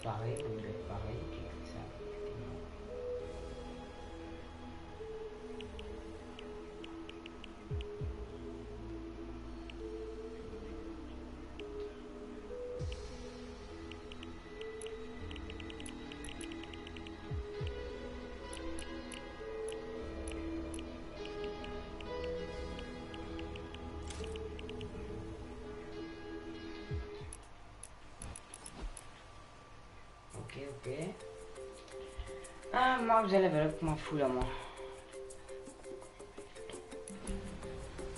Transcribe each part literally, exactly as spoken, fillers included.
Parey, ou met parey, ki sa, ki sa. Ok, ok. Ah, mwa, zot level up, mwa fou la, mwa.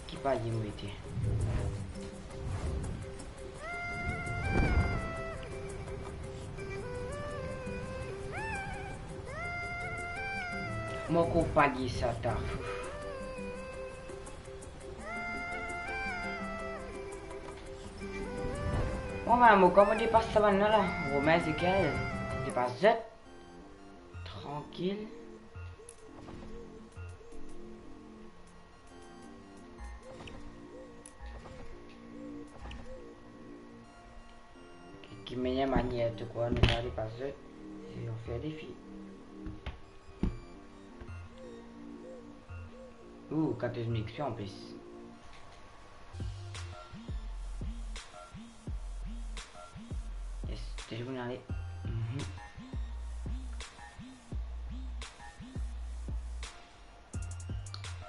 Ki palie mo ete? Mo ankor palie sa ta. Bon, ben, mo, kouma mo depas sa bann la, Romain, Ezekiel, depas zot. Trankil. Ki, ki meyer manier to krwar nou pa depas zot, se an fer defi. Ou, katorz mil XP an plis. Yes, telefon ale. Mhm.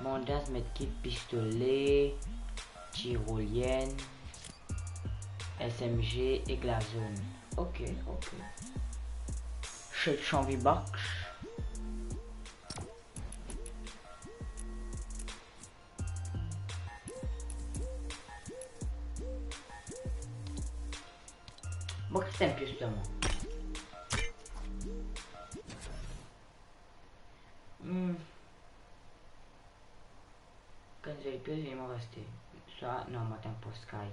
Bandaz, medkit, pistole, tirolienn, SMG ek lazone. Ok, ok. Set san V-Bucks. Bon, ki sa enn pies pou mwa? Hmm. Kan zot pe, mo reste. Sa, non, mo tann pou Sky.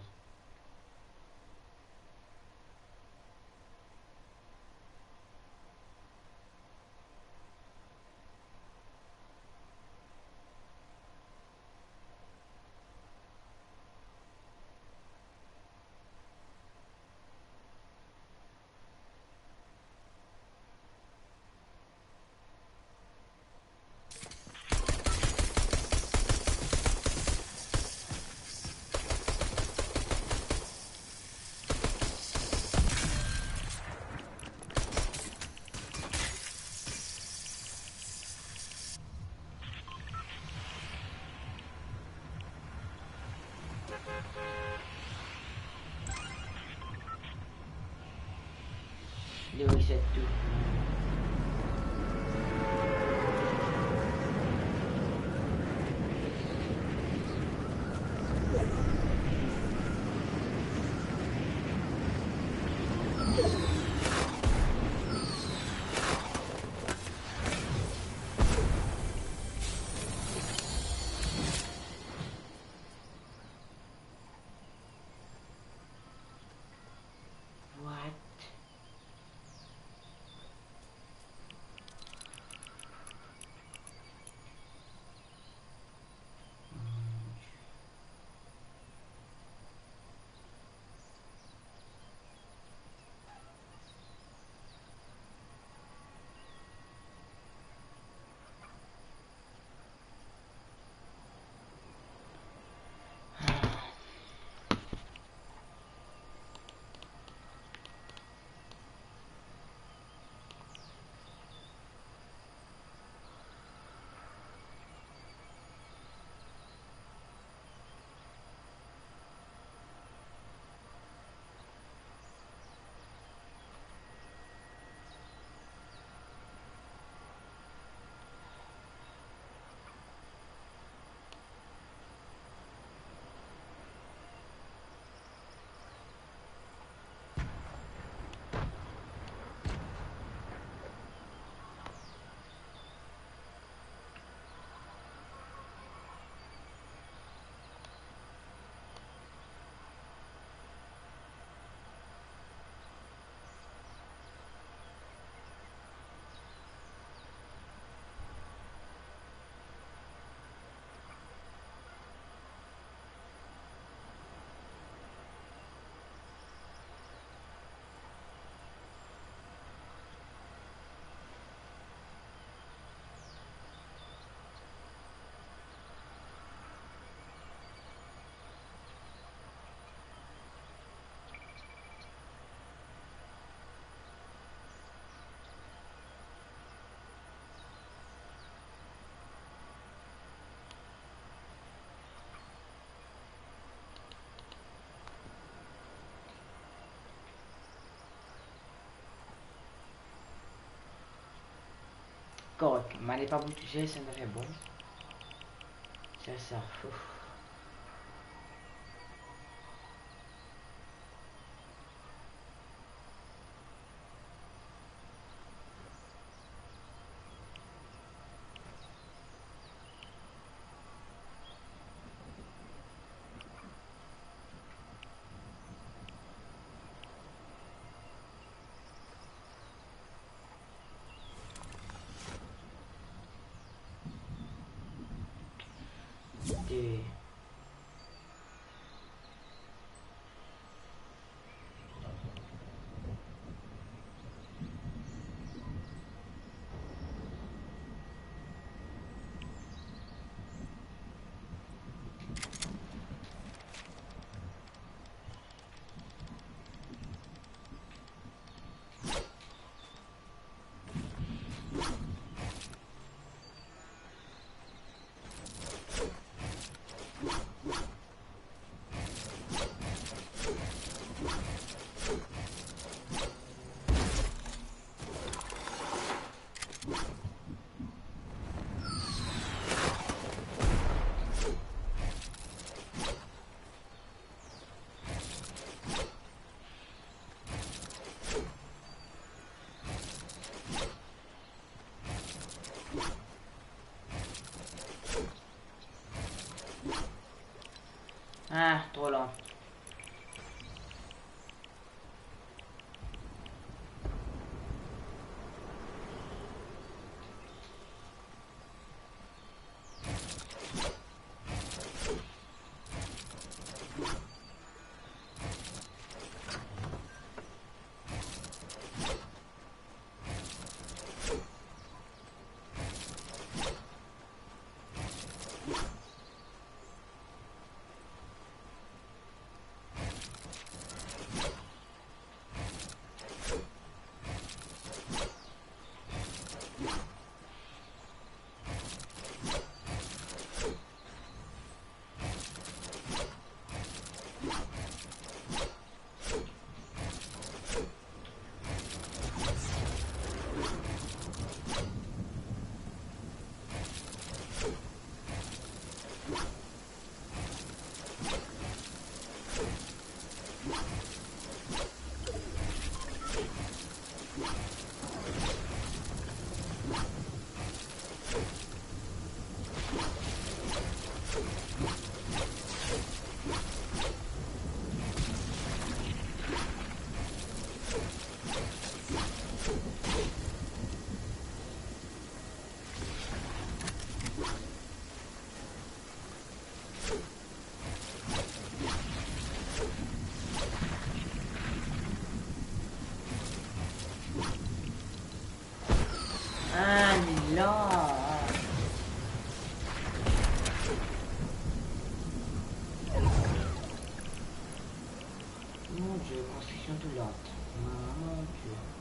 Li reset tou. What? Bon, mane pa pou touze, sa nou fer bon. Sa, sa, ouf. Ok. Ah, tro lon. Ah, li la. Mon Die, konstriksion tou lent. Ah, mon Die.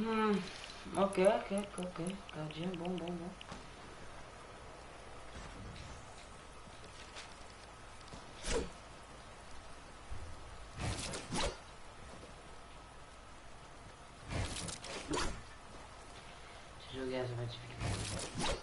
Hmm, ok, ok, ok, ok. Gardien, bon, bon, bon. Ti zour gaz, sa pa difisil.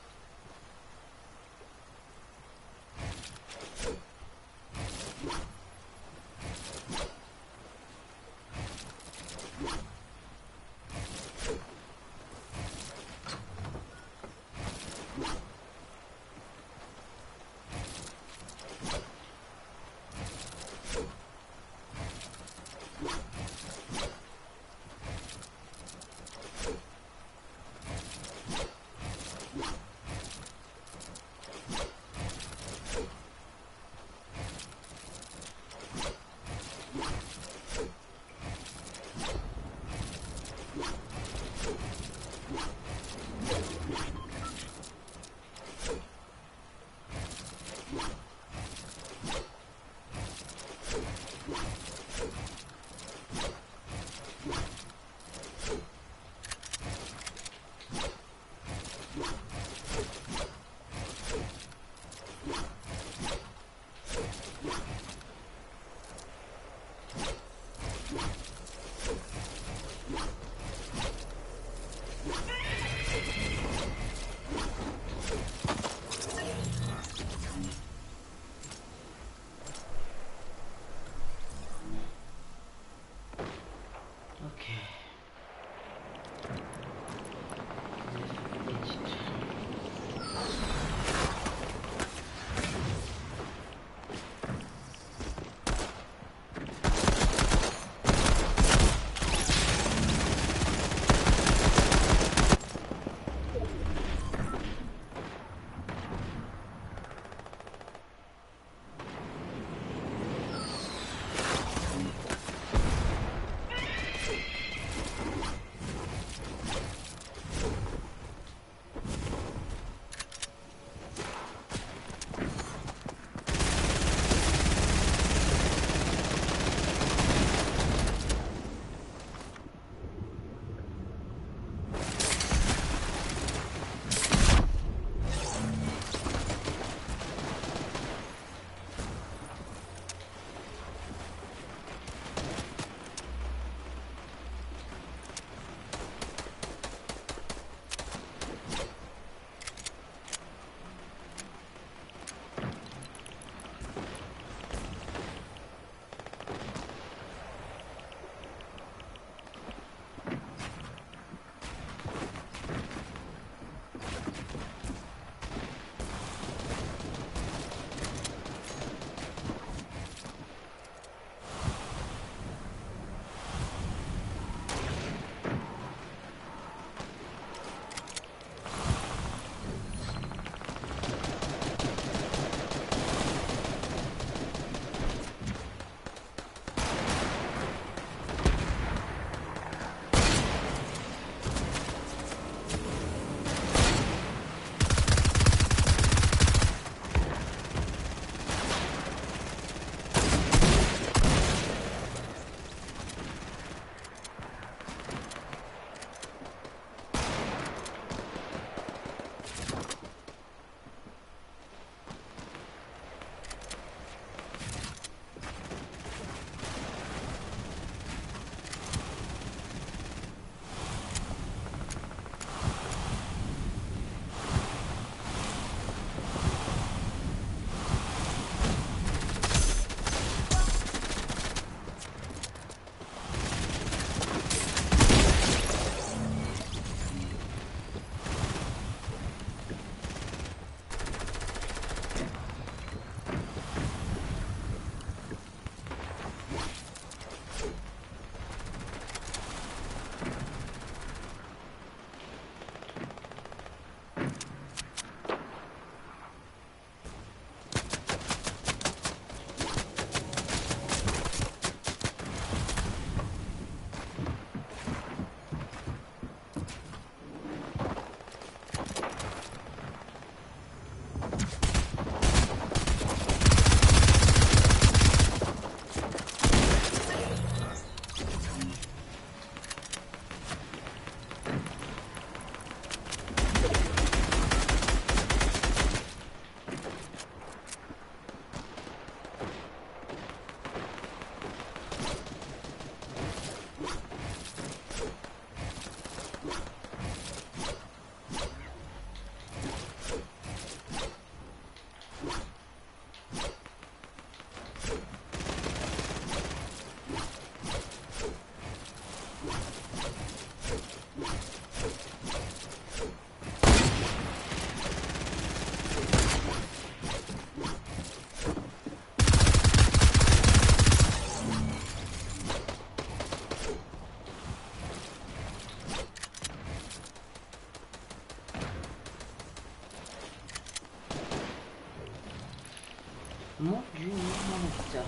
Mon Dieu, non, non, non, putain.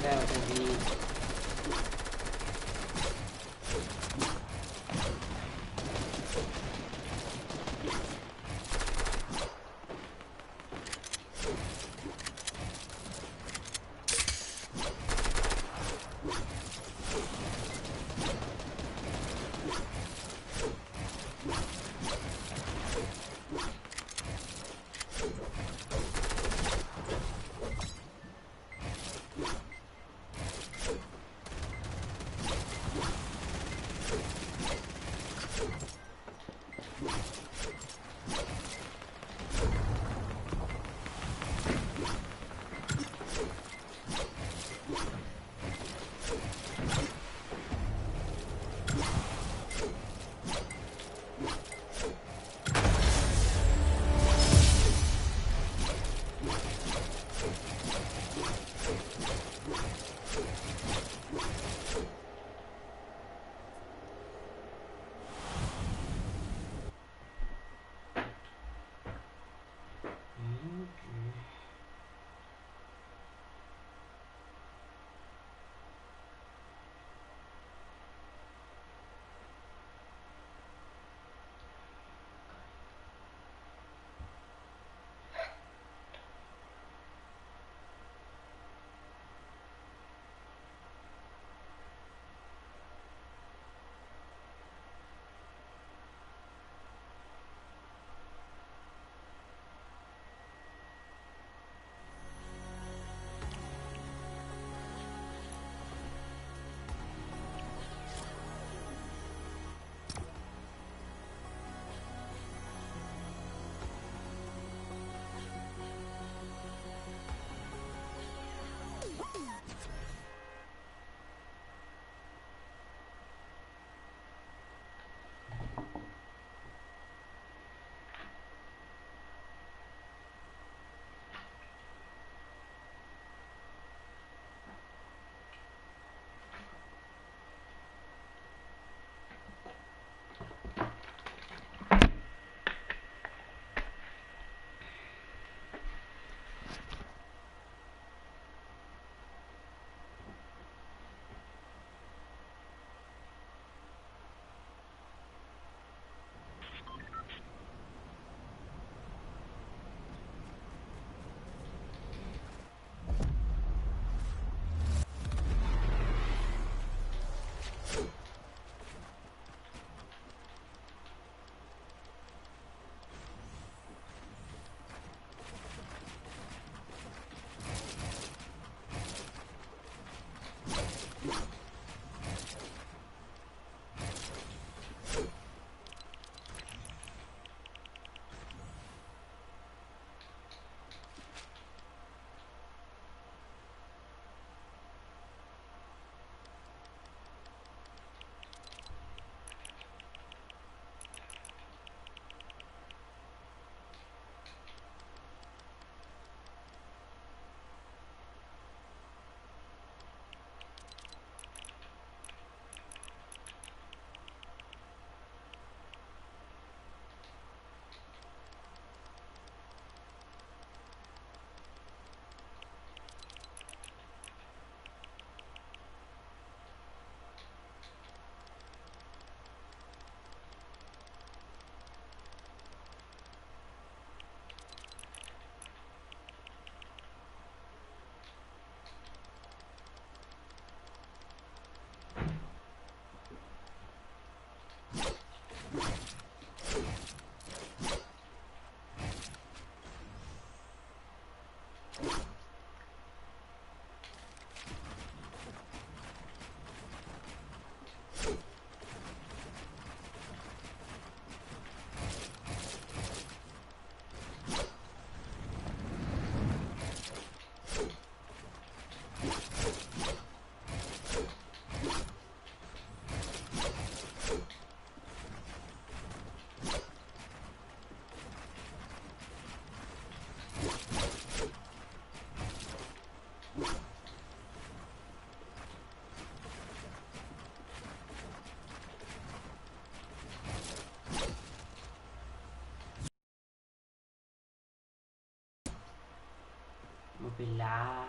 Là, on vit. Lag.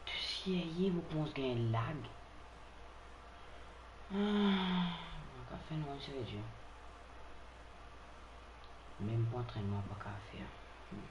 To serye, mo koumans gagn lag. Ah, mo pa kapav fer nanye, serye. Mem pou antrennman, mo pa kapav fer. Hmm.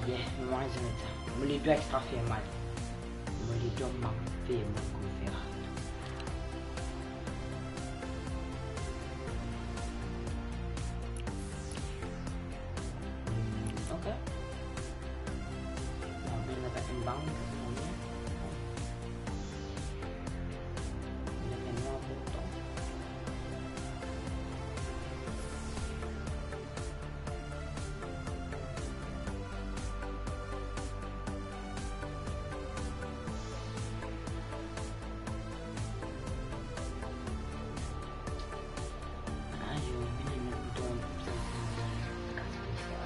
Yeah, mo zame sa. Mo ledwa extra fer mal. Mo ledwa mem fer mal kouma fer. Hmm, ok. Bon, ben, nou ena enn bang. Nou ena enn bouton. Ayo, vinn ena bouton koumsa, kas koumsa.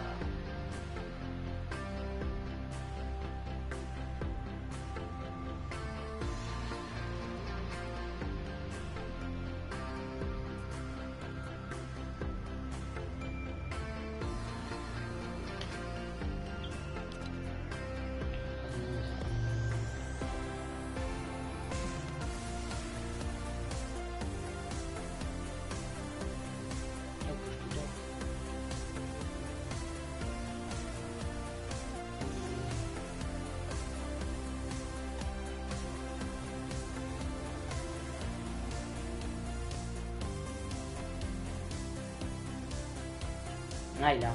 Ay la.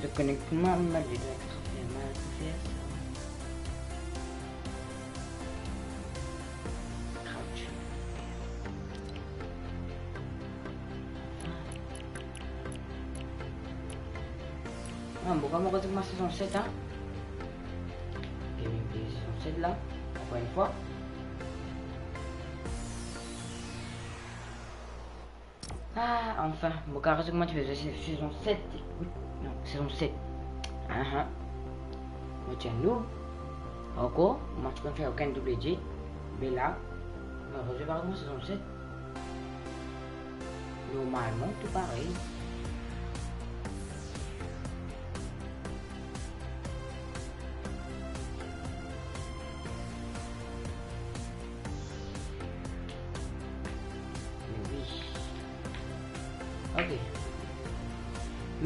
Zot konekte mwa, mwa, li dwa extra fer mal pou fer sa. Ouch. Ah, mo koumans, mo koumans sezon set, hein. Gaming Play sezon set la, ankor enn fwa. Ah, anfin, mo kapav koumans fer sezon set. Ekout, non, sezon set. Ah, ah. Mo ti enn noob. Ankor, mo ti konn fer okenn double edit. Me la, mo rezourn par mo sezon set. Normalman, tou parey. Me wi. Ok.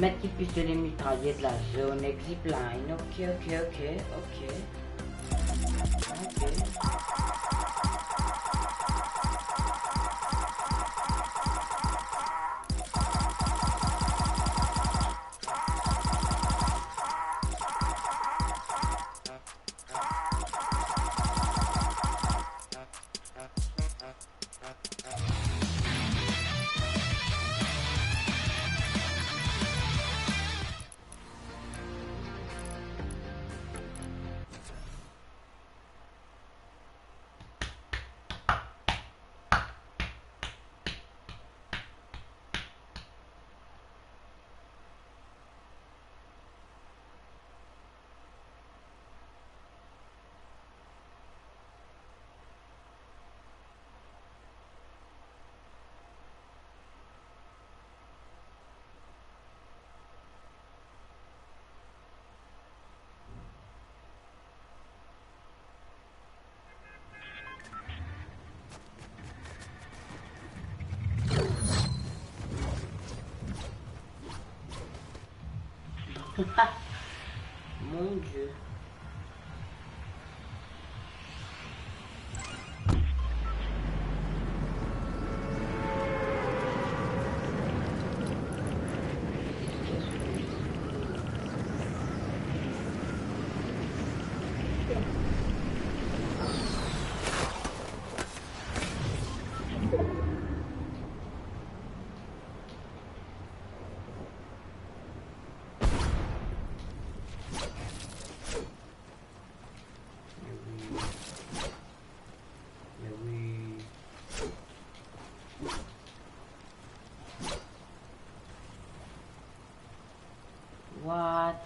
Met ki pistolet mitrayet la, zone, exit line. Ok, ok, ok, ok. Ok. Mon Dieu. What?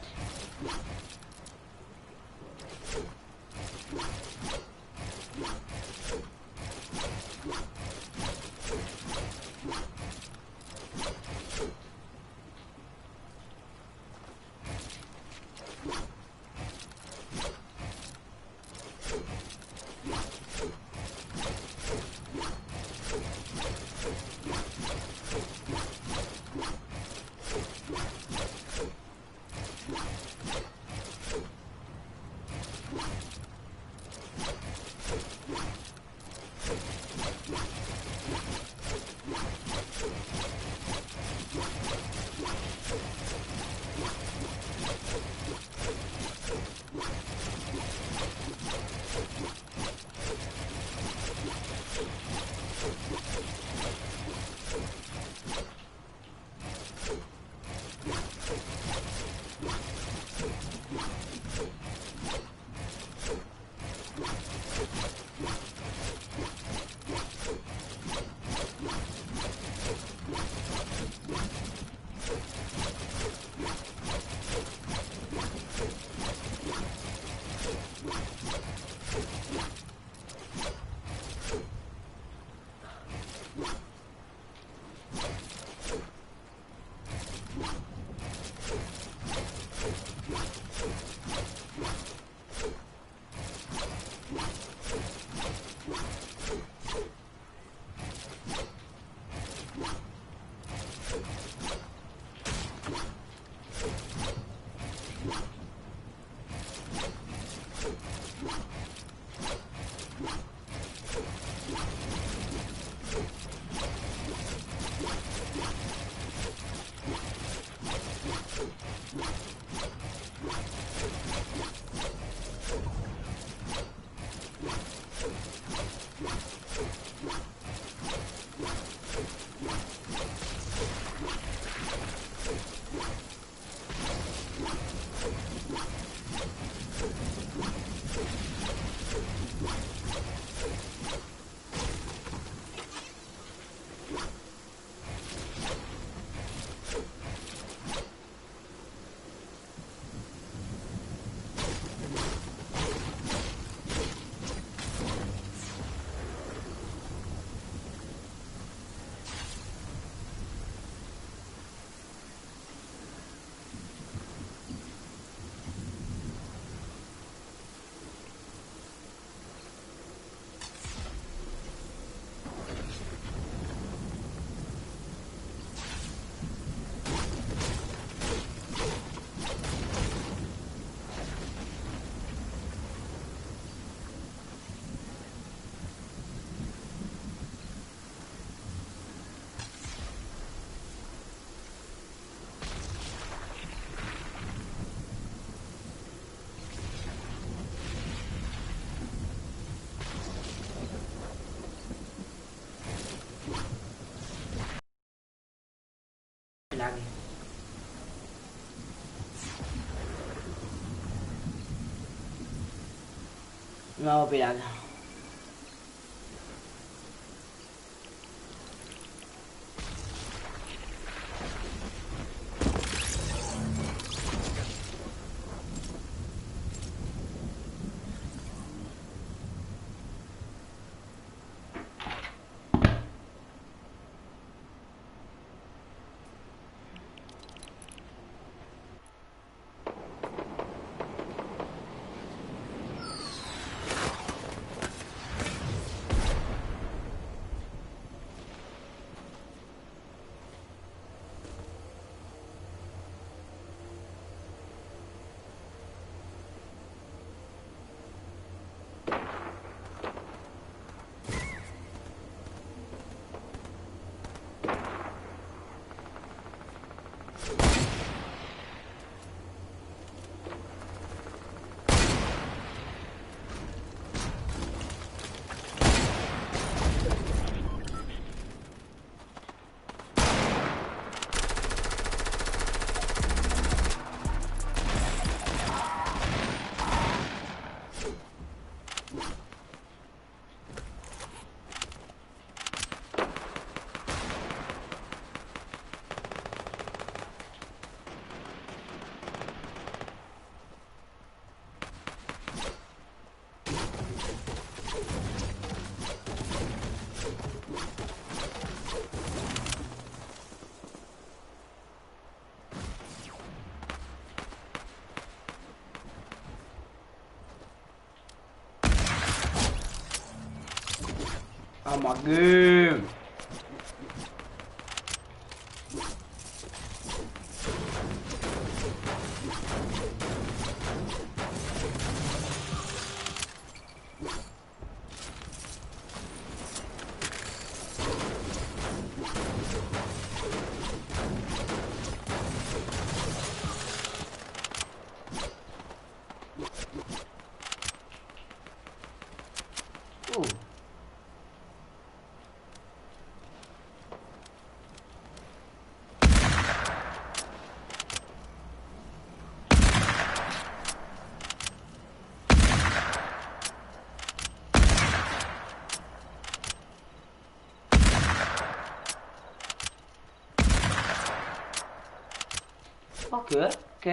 Non, pe la. Ah, ma gueule. Oh. Ok, ok.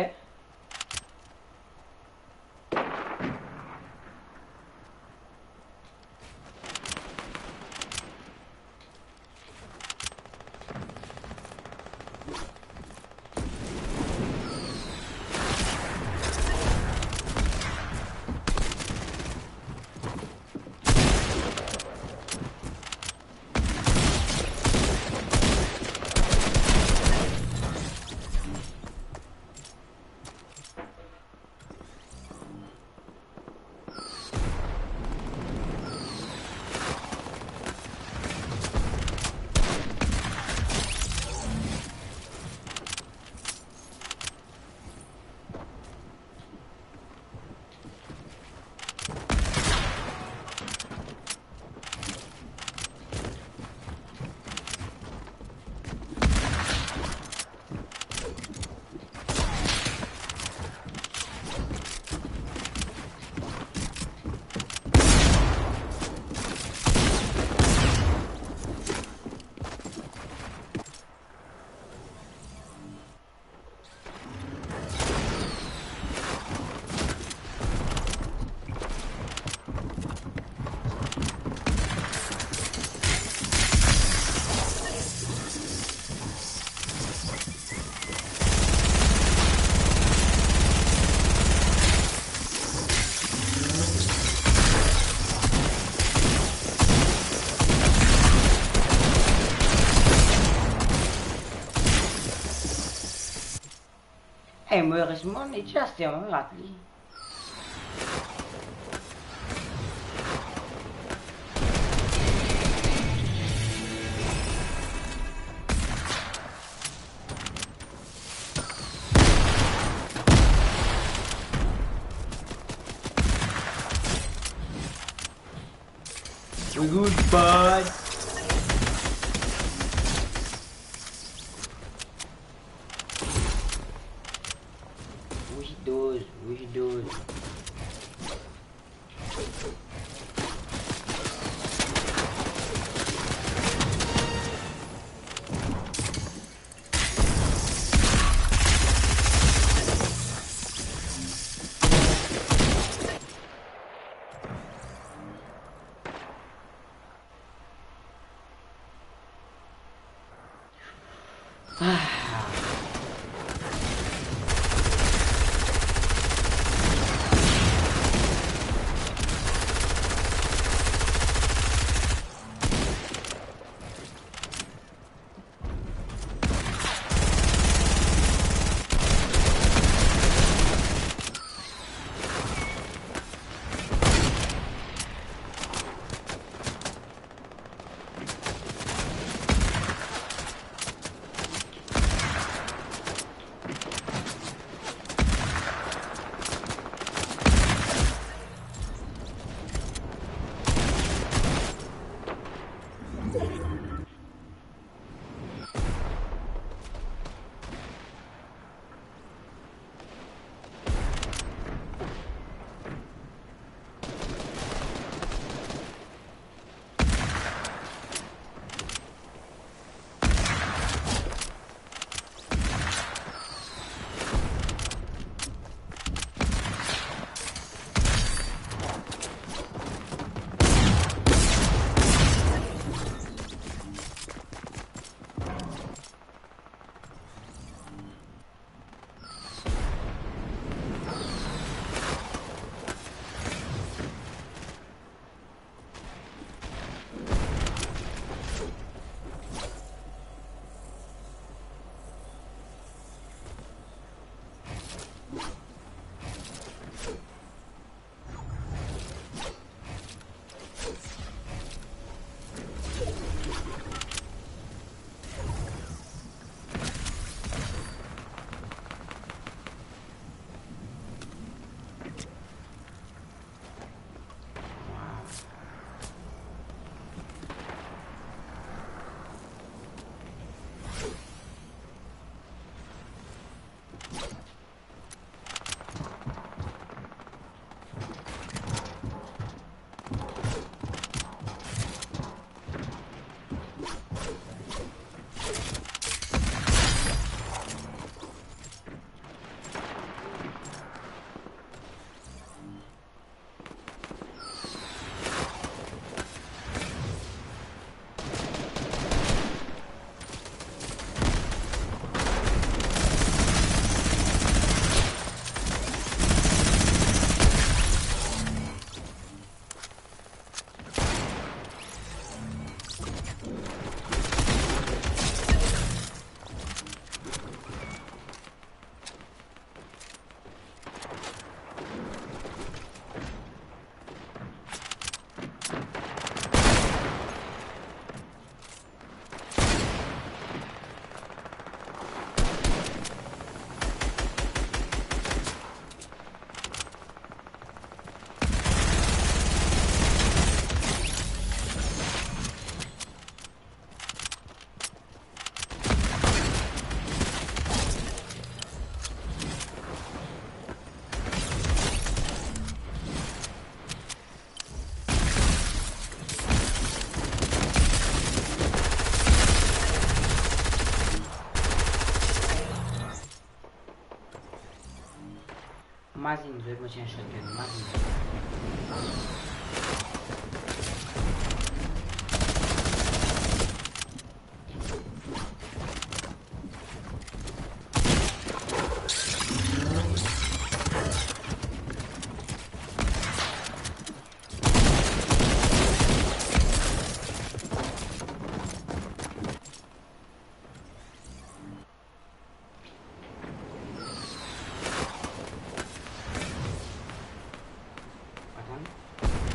E mo, erezman, li ti aster mwa rat li. We good, bud. Which doors? Which doors? Mazinn zot, mo ti ena shotgun, mazinn zot. Atann.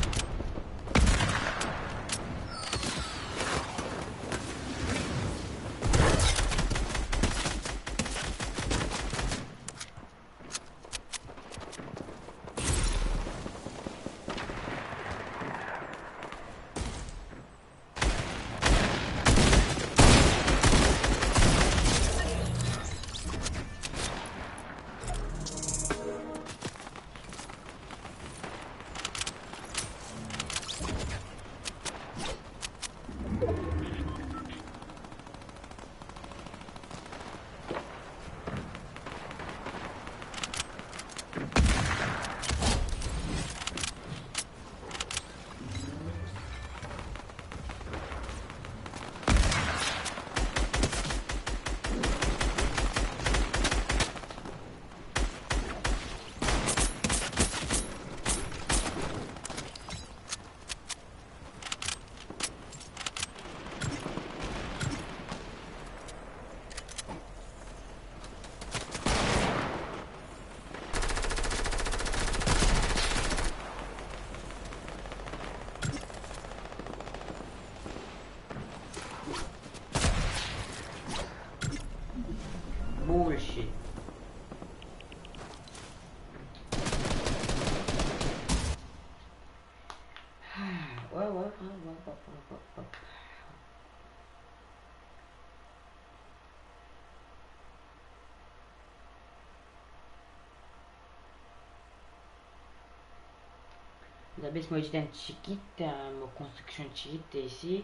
Mo bes mo edit enn tigit, eh, mo konstriksion tigit isi.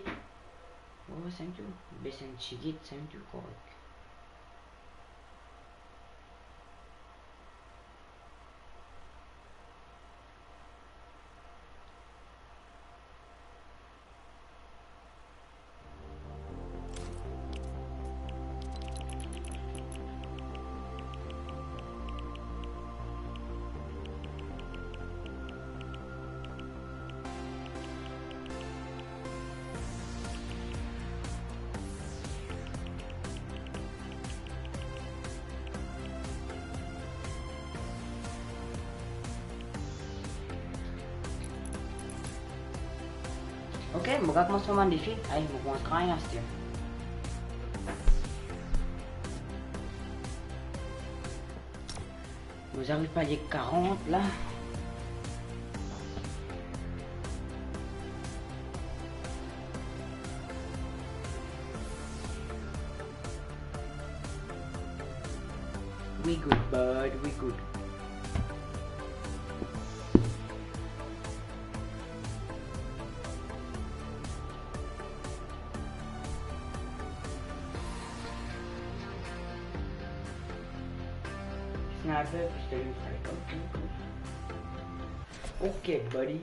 Oh, sann tou. Bes enn tigit, sann tou korek. Ok, mo gagn koumans fer bann defi. Ay, mo koumans grind aster. Mo ariv paliye karant la. We good, bud, we good. Sniper, pistole, sniper. Ok, buddy.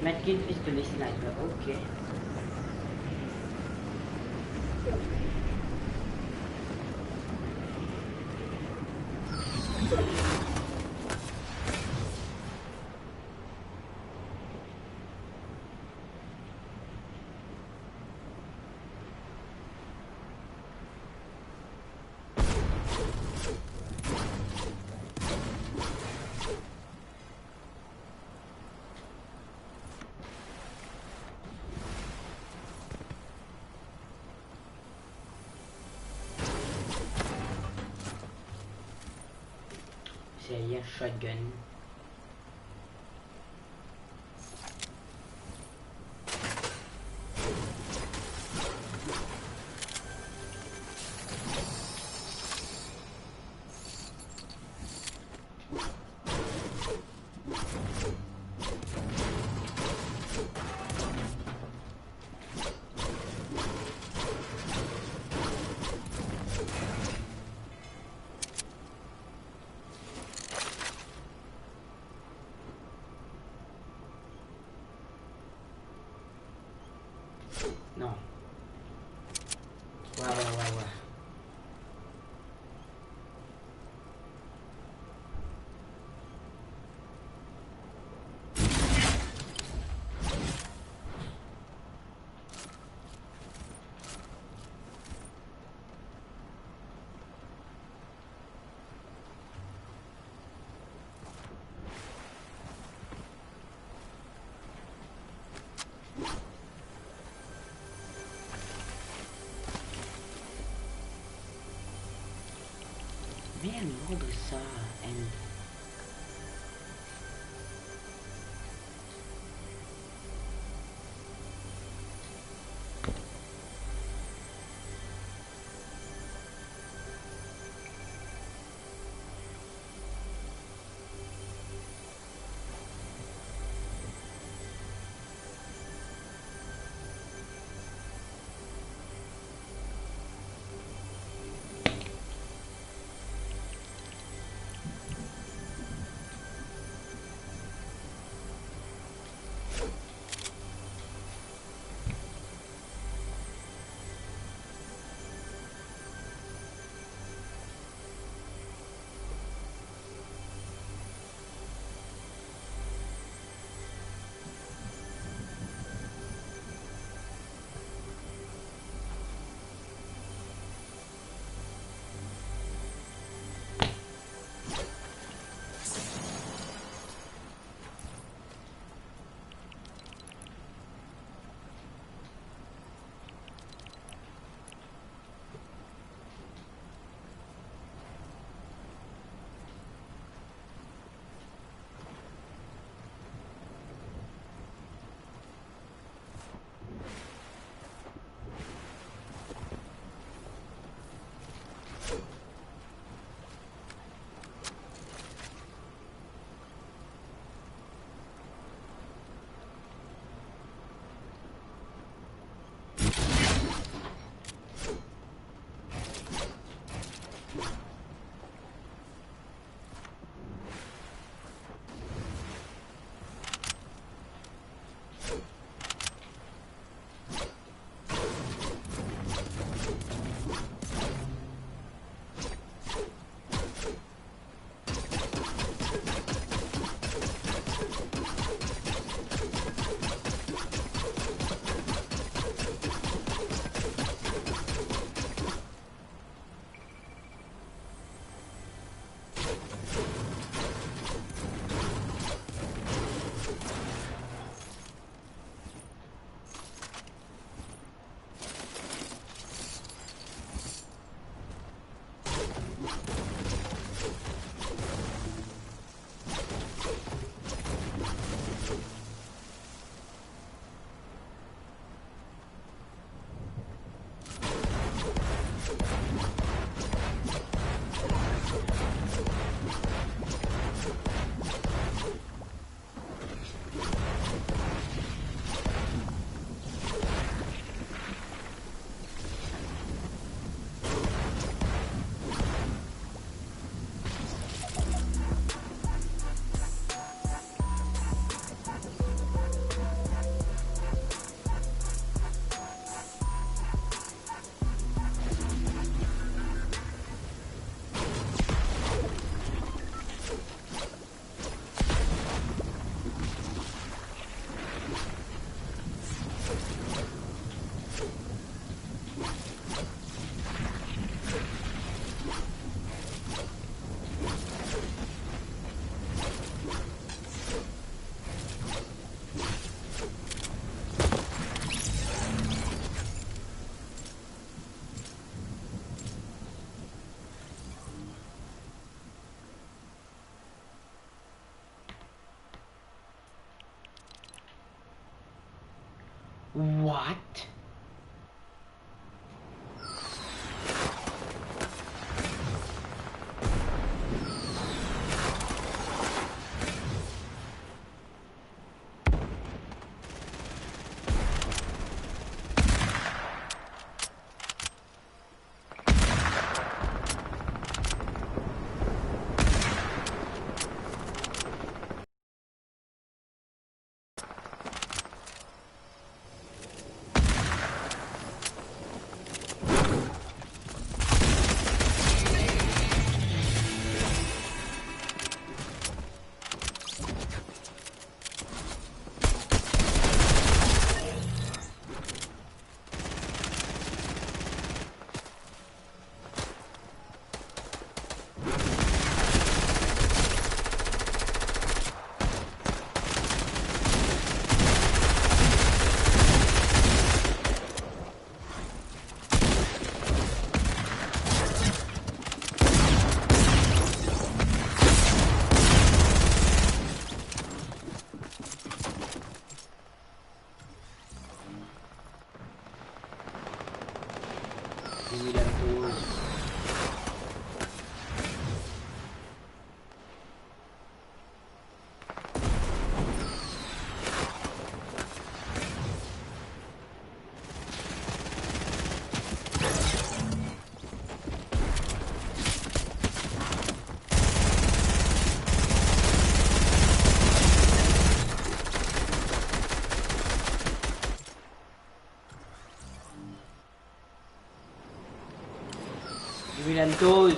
Met ki pistole sniper, ok. Serye, shotgun. Non. Wa, wa, wa, wa. Merde, mord sa, enn. What? Dix mille M douze. Dix mille M douze.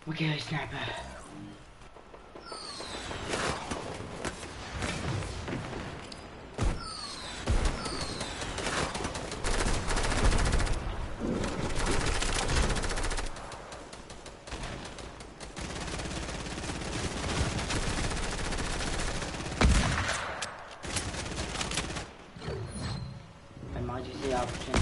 We get a sniper. Emergency option.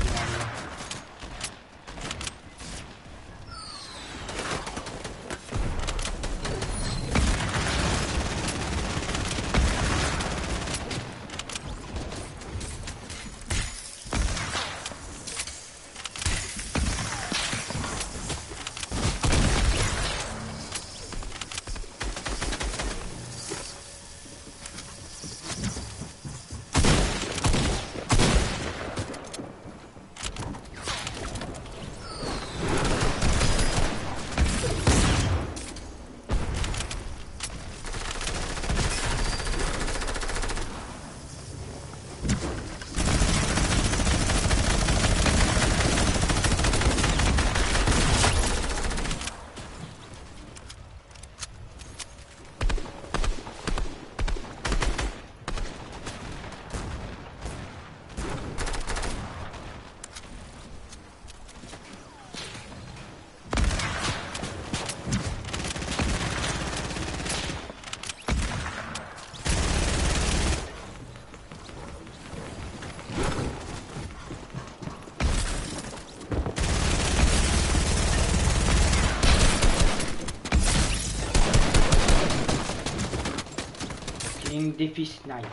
Defi sniper.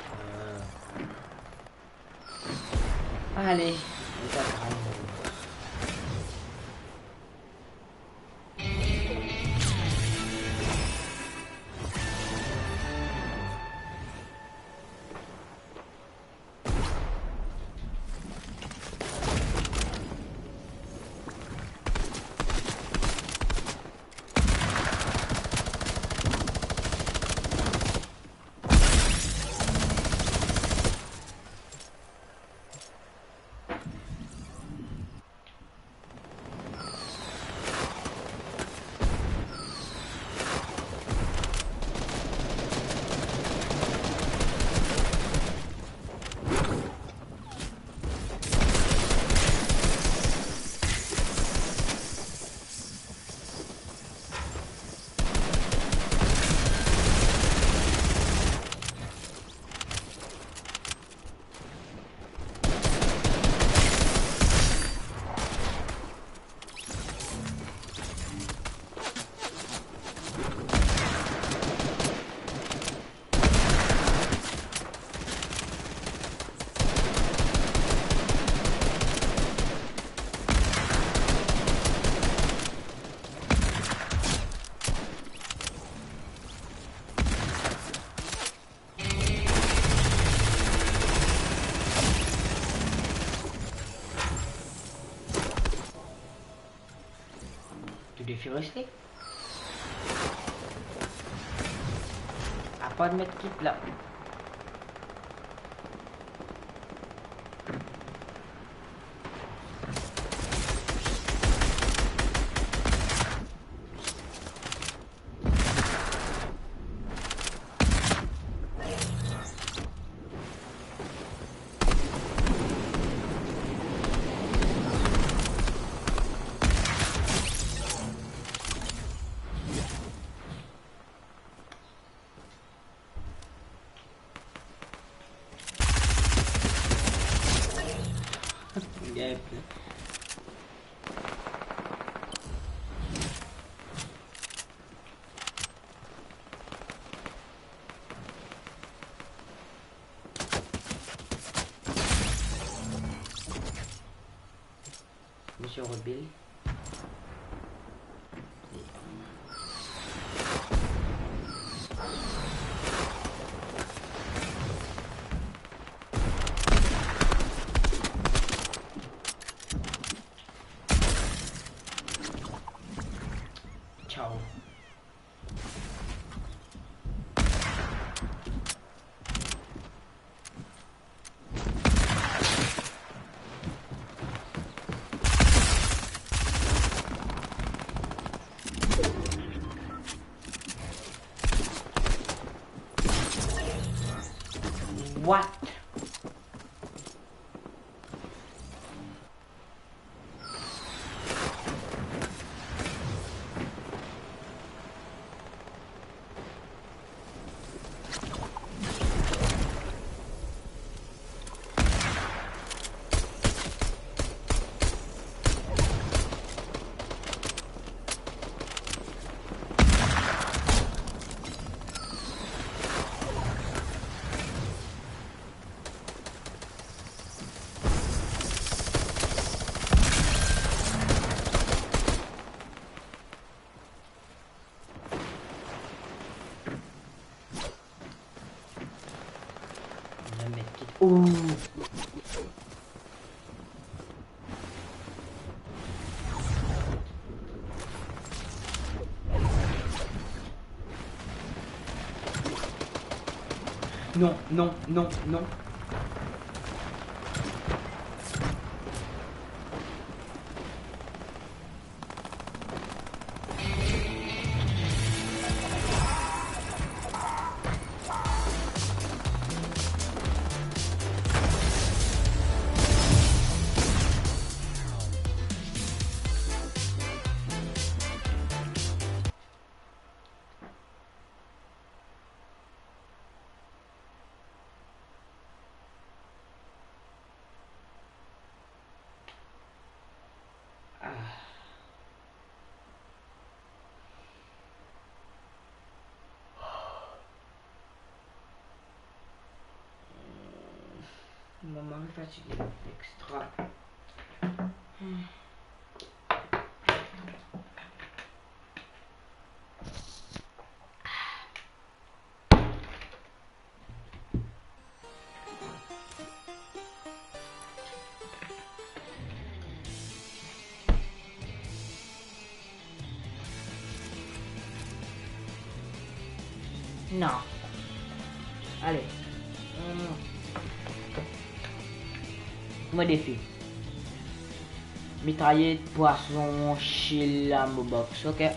Ale, nou pa gagn. To defi reste. Apar medkit la. Gagn. Misie Robil. Ciao. What? Medkit. Ouh. Non, non, non, non. Mo mari fatige, extra. Hmm. Non. Ale. Hmm. Mo defi. Mitrayet, pwason, shil, ammo box, ok.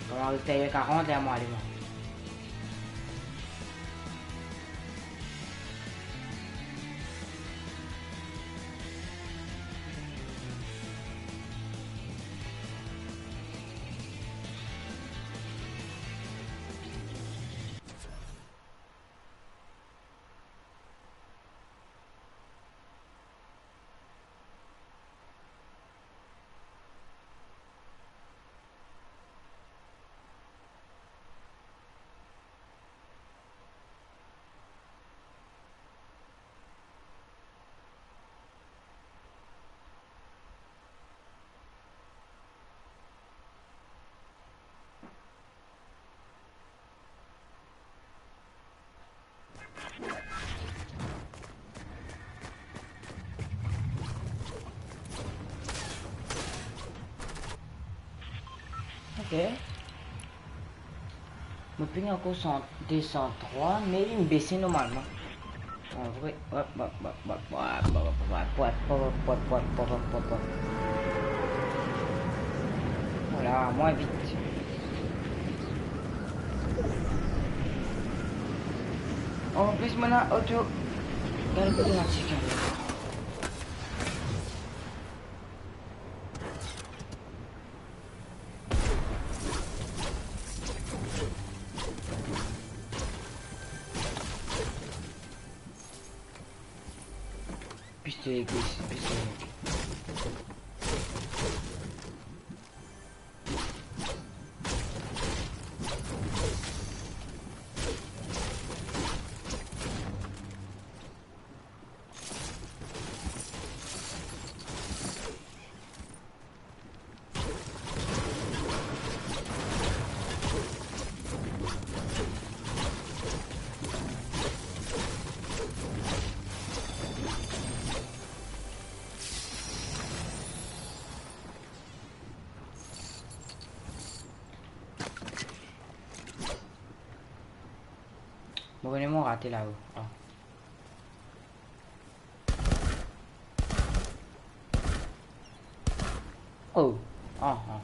Kouma ou taye karant, ler mo ale mwa. Ok. Mo ping ankor san, de san trwa, me li bese normalman. An vre, vwala, mwin vit. An plis, mo ena oto. Gard kote mo tir. Pistole gos, pistole. Mo kone mo rate lao. Ah. Oh. Ah, ah.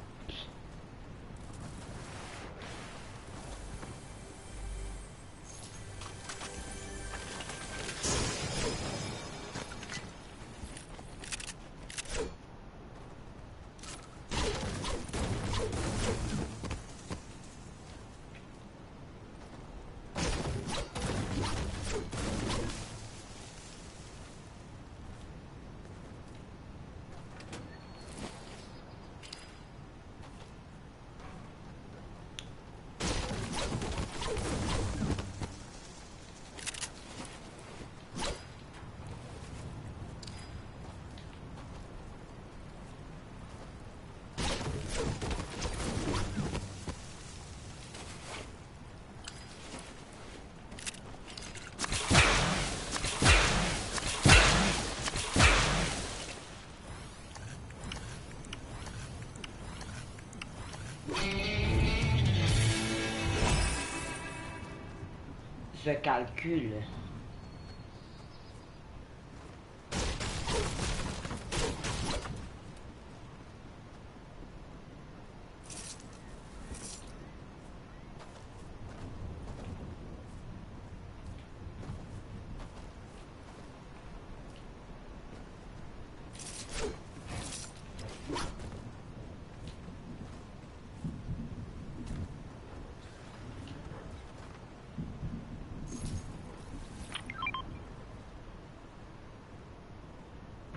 Je calcule.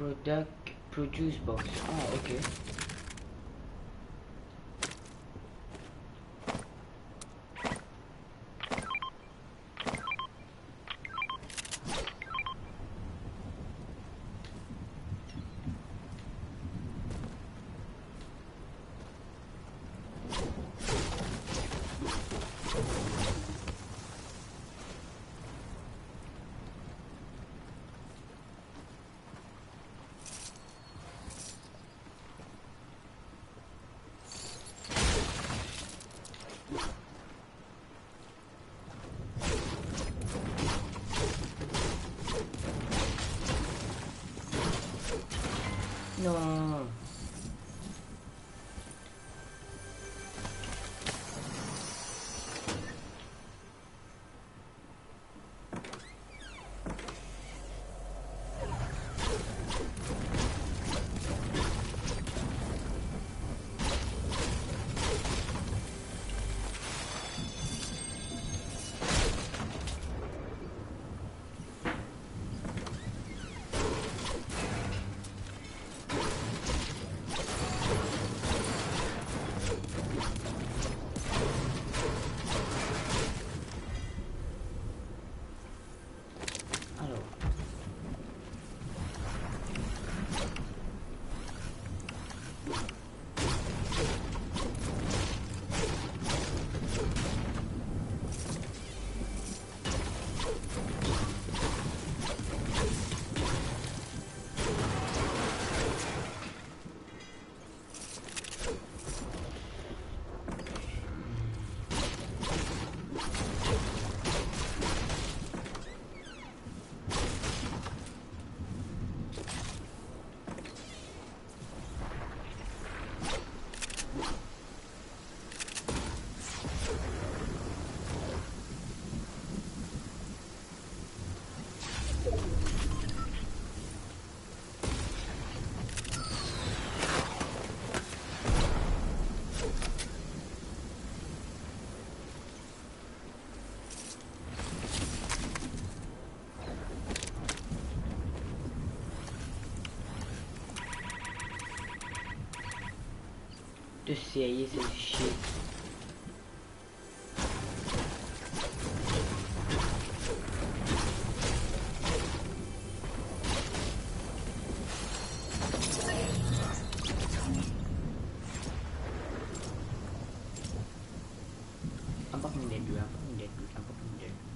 Product, produce box. Ah, ok. Non. Alors. To serye, sa shit. Apa pun dia dua, apa pun dia dua, apa pun dia dua.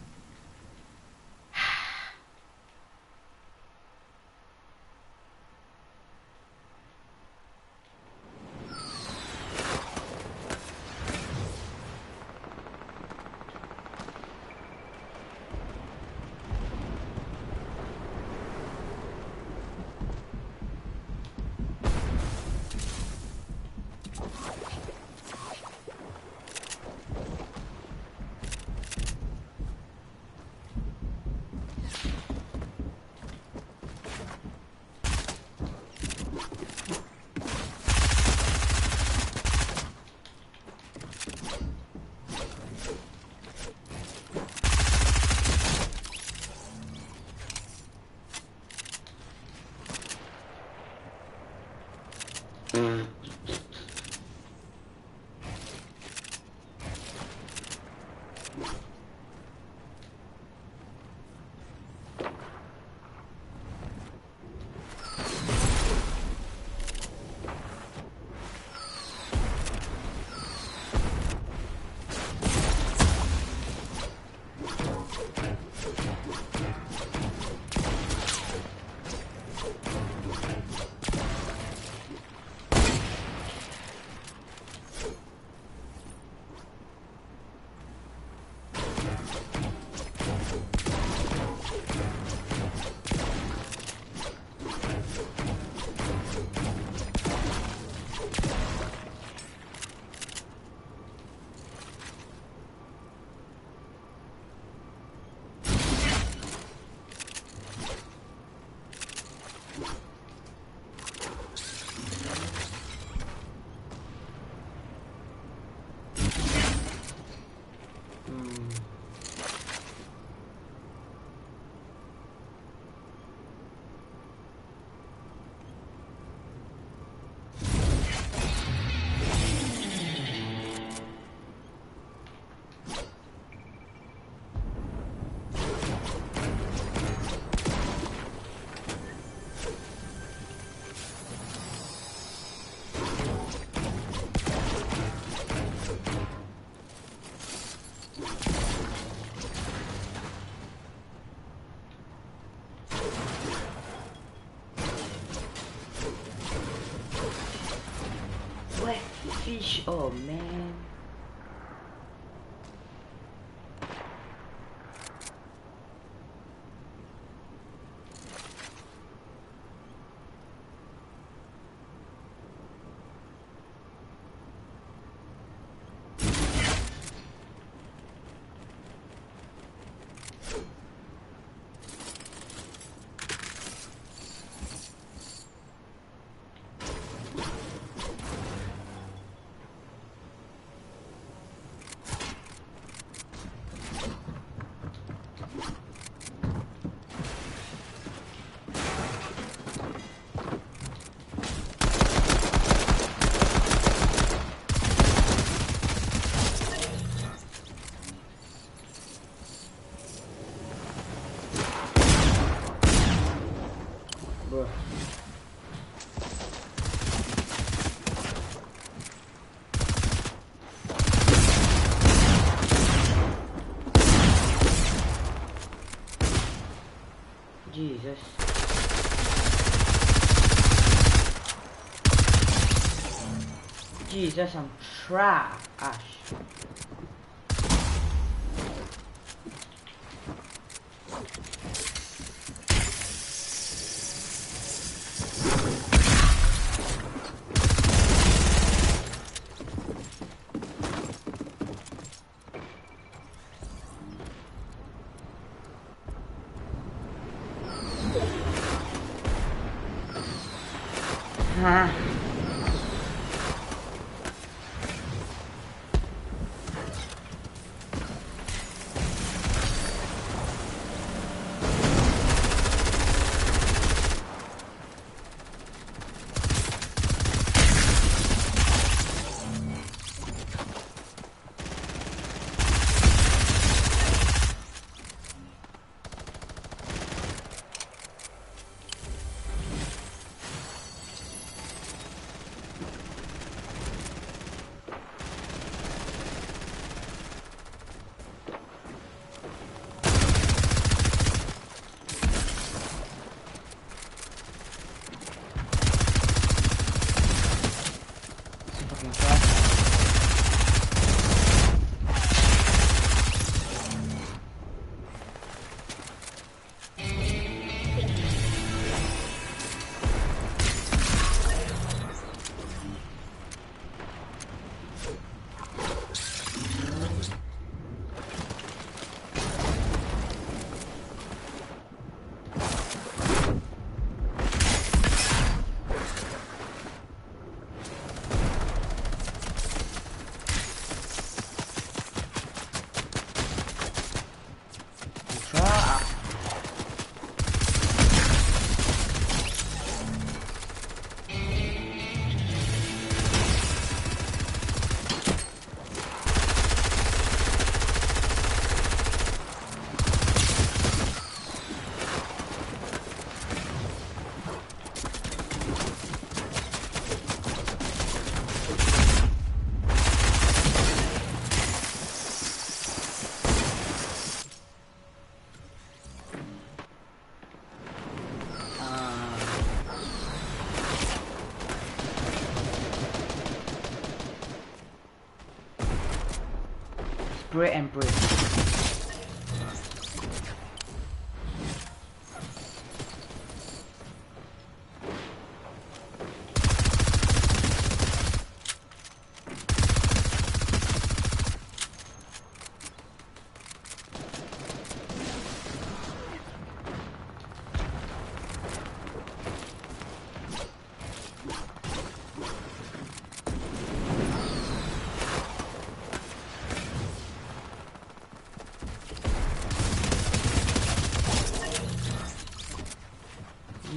Fish, oh man. Bruh. Jesus. Jesus, I'm trash. Ah. Spray and pray.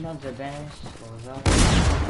Not the best for that.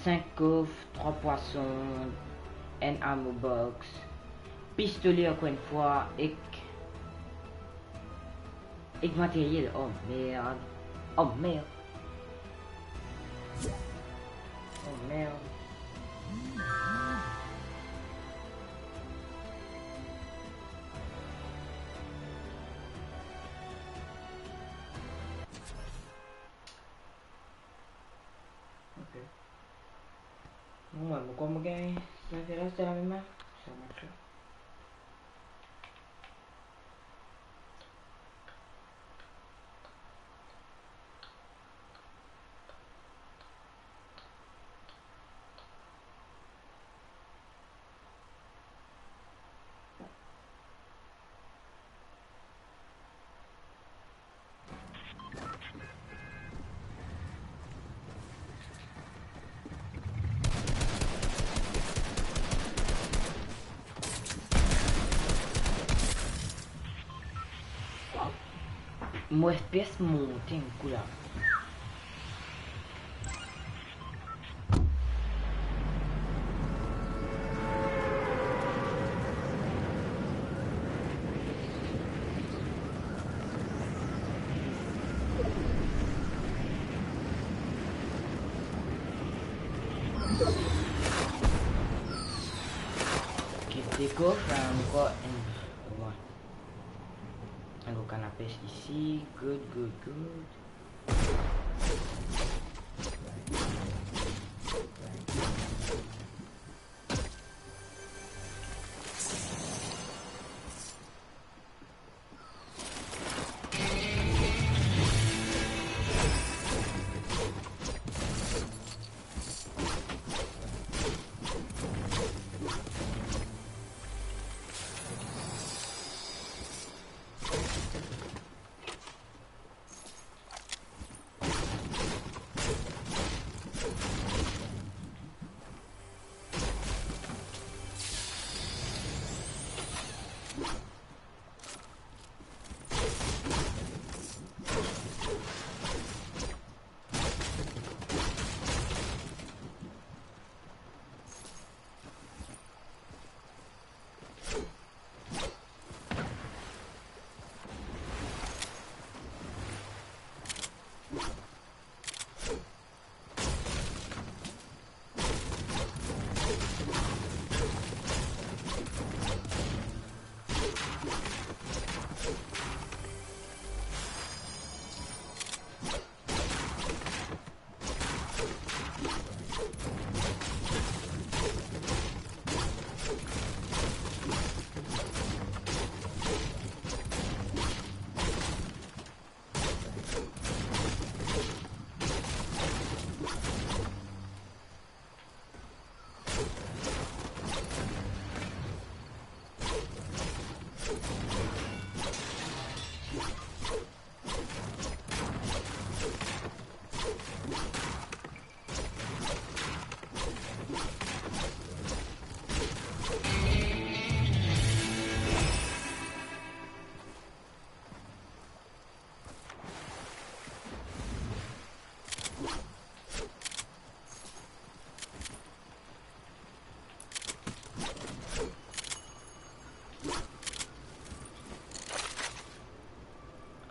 Sink kof, trwa pwason, enn ammo box, pistole ankor enn fwa, ek, ek materyel. Oh merde. Oh merde. Oh merde. Ok. Bon, mwa, mo kouma gagn sa, se la, se lamem la. Sa match la. Mo F P S monte enn kou la. Ki dekof, ankor enn, enn kanapes isi. Good, good, good.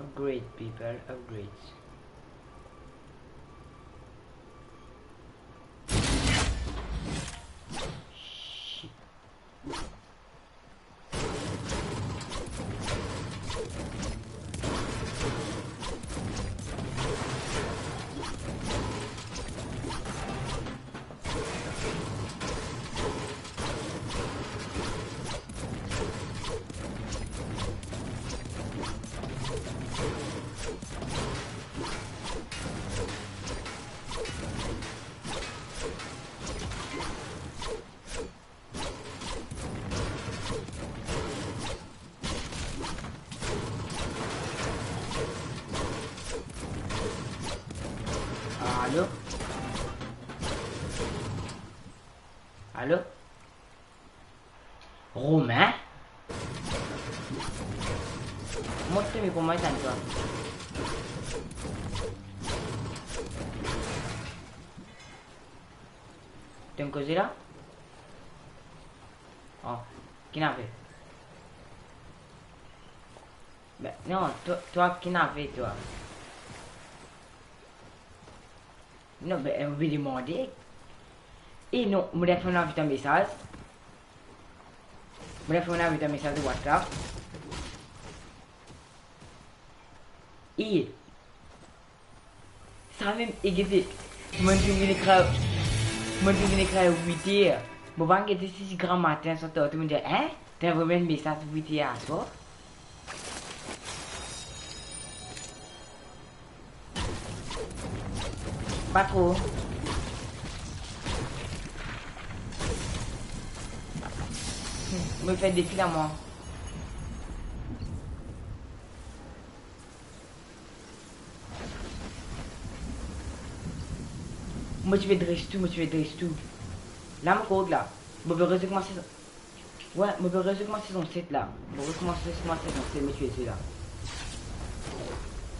Upgrade, people, upgrade. Shit. Alo? Alo? Romain? Mont mikro, mo tann twa. To'nn koze la? Oh, ki nave? Ben, non, twa, twa ki nave, twa. Non, ben, mo pe demande. E non, mo dir fer enn mesaz. Mo dir fer enn mesaz WhatsApp. E samem, e gete, mo finn vinn ekrir, mo finn vinn ekrir wit er. Mo pa gete si se gramatin, sa tou, mo dir, hein? To'nn avoy mwa enn mesaz wit er aswar? Pa tro. Hmm, mo fer defi la, mwa. Mo ti pe dres tou, mo ti pe dres tou. La mo kord la. Mo pe rekoumans. Wi, mo pe rekoumans sezon set la. Mo rekoumans, rekoumans sezon set, mo ti pe dir la.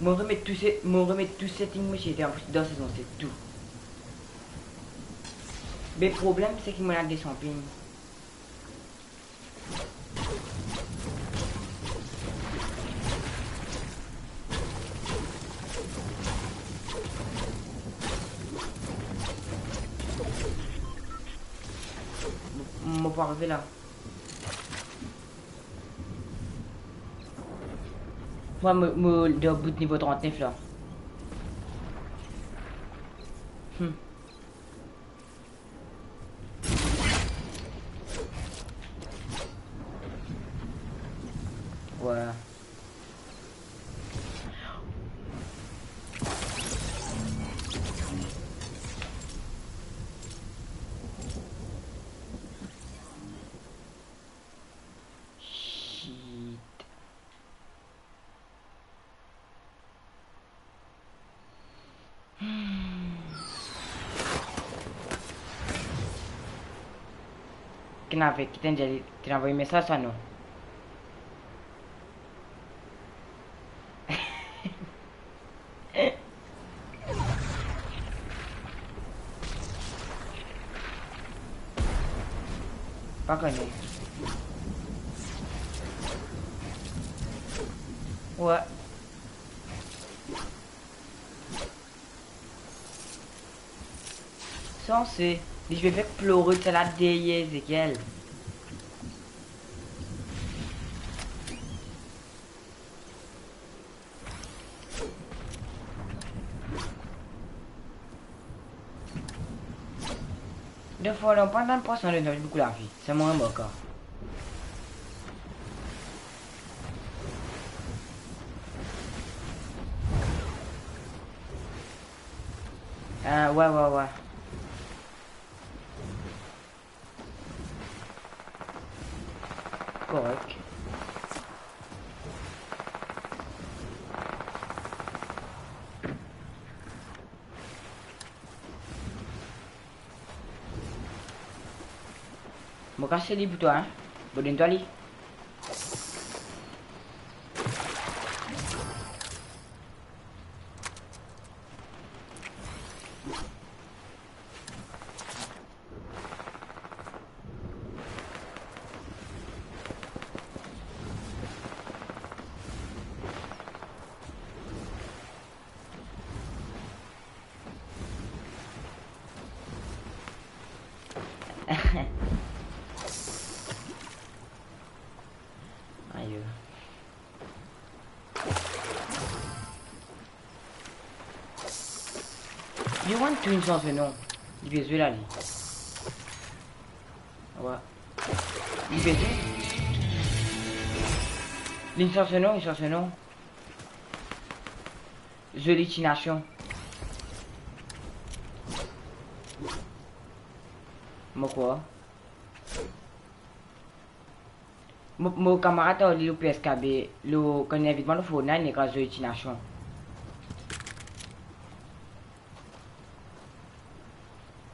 Mo remet tou se, mo remet tou setting mo ti ete dan sezon set tou. Me problem seki mo ena de san ping. Mo, mo pou arive la. Mwa, mo, mo dan bout nivo trant-nef la. Hmm. Wi. Shit. Hmm. Ki ena avek, ki to'nn dir li, to'nn avoy mesaz sa, non? Pa kone. Wi. Sanse, li ti pe fer plore sa la deryer Ezekiel. Defwa, dan pandan pwason, nou ena boukou lavi. Sa mo remarke. Ah, wi, wi, wi. Korek. Mo kas li pou twa, hein? Mo donn twa li. Ayo. You want to, non, non. Li pe zwe la, li. Wi. Li pe zwe. Li sas non, li sas non. Zoli ti nasion. Mo krwar. Mo, mo kamarad ar li lor P S K B, lor, kan li invit mwa lor Fortnite, li ekrir zoli ti nasion.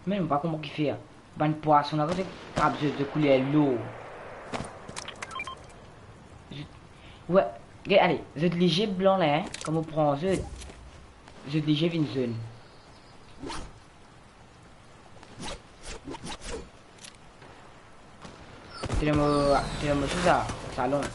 Me mo pa konpran kifer bann pwason la, kouma zot kapav zot, zot kouler lor. Zot, wi, get, ale, zot lizie blan la, hein, kan mo pran zot, zot lizie vinn zonn. Tire mo, tire mo sisa, salon.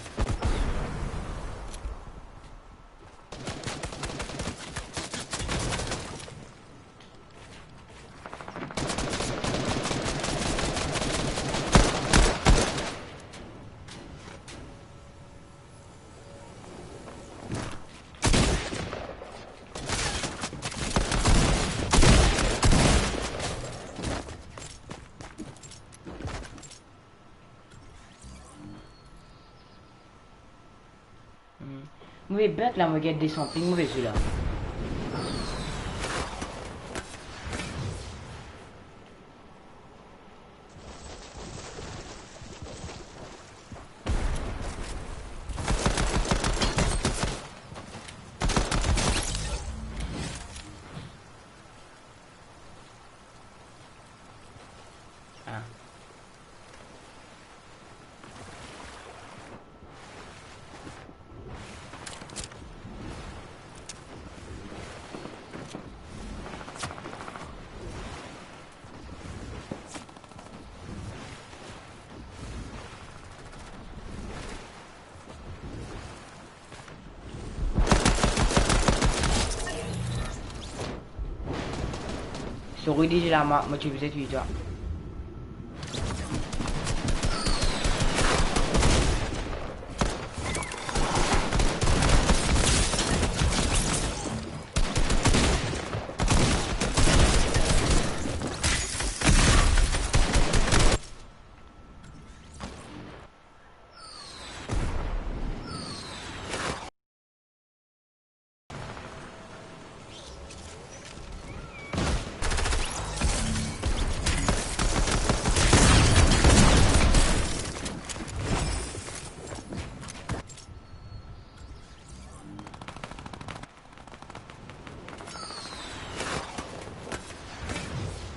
Hmm. Mo pe bug la, mo gagn de san ping, mo pe zwe la. Ah. Sorry, dizila, mo, mo ti bizin touy twa.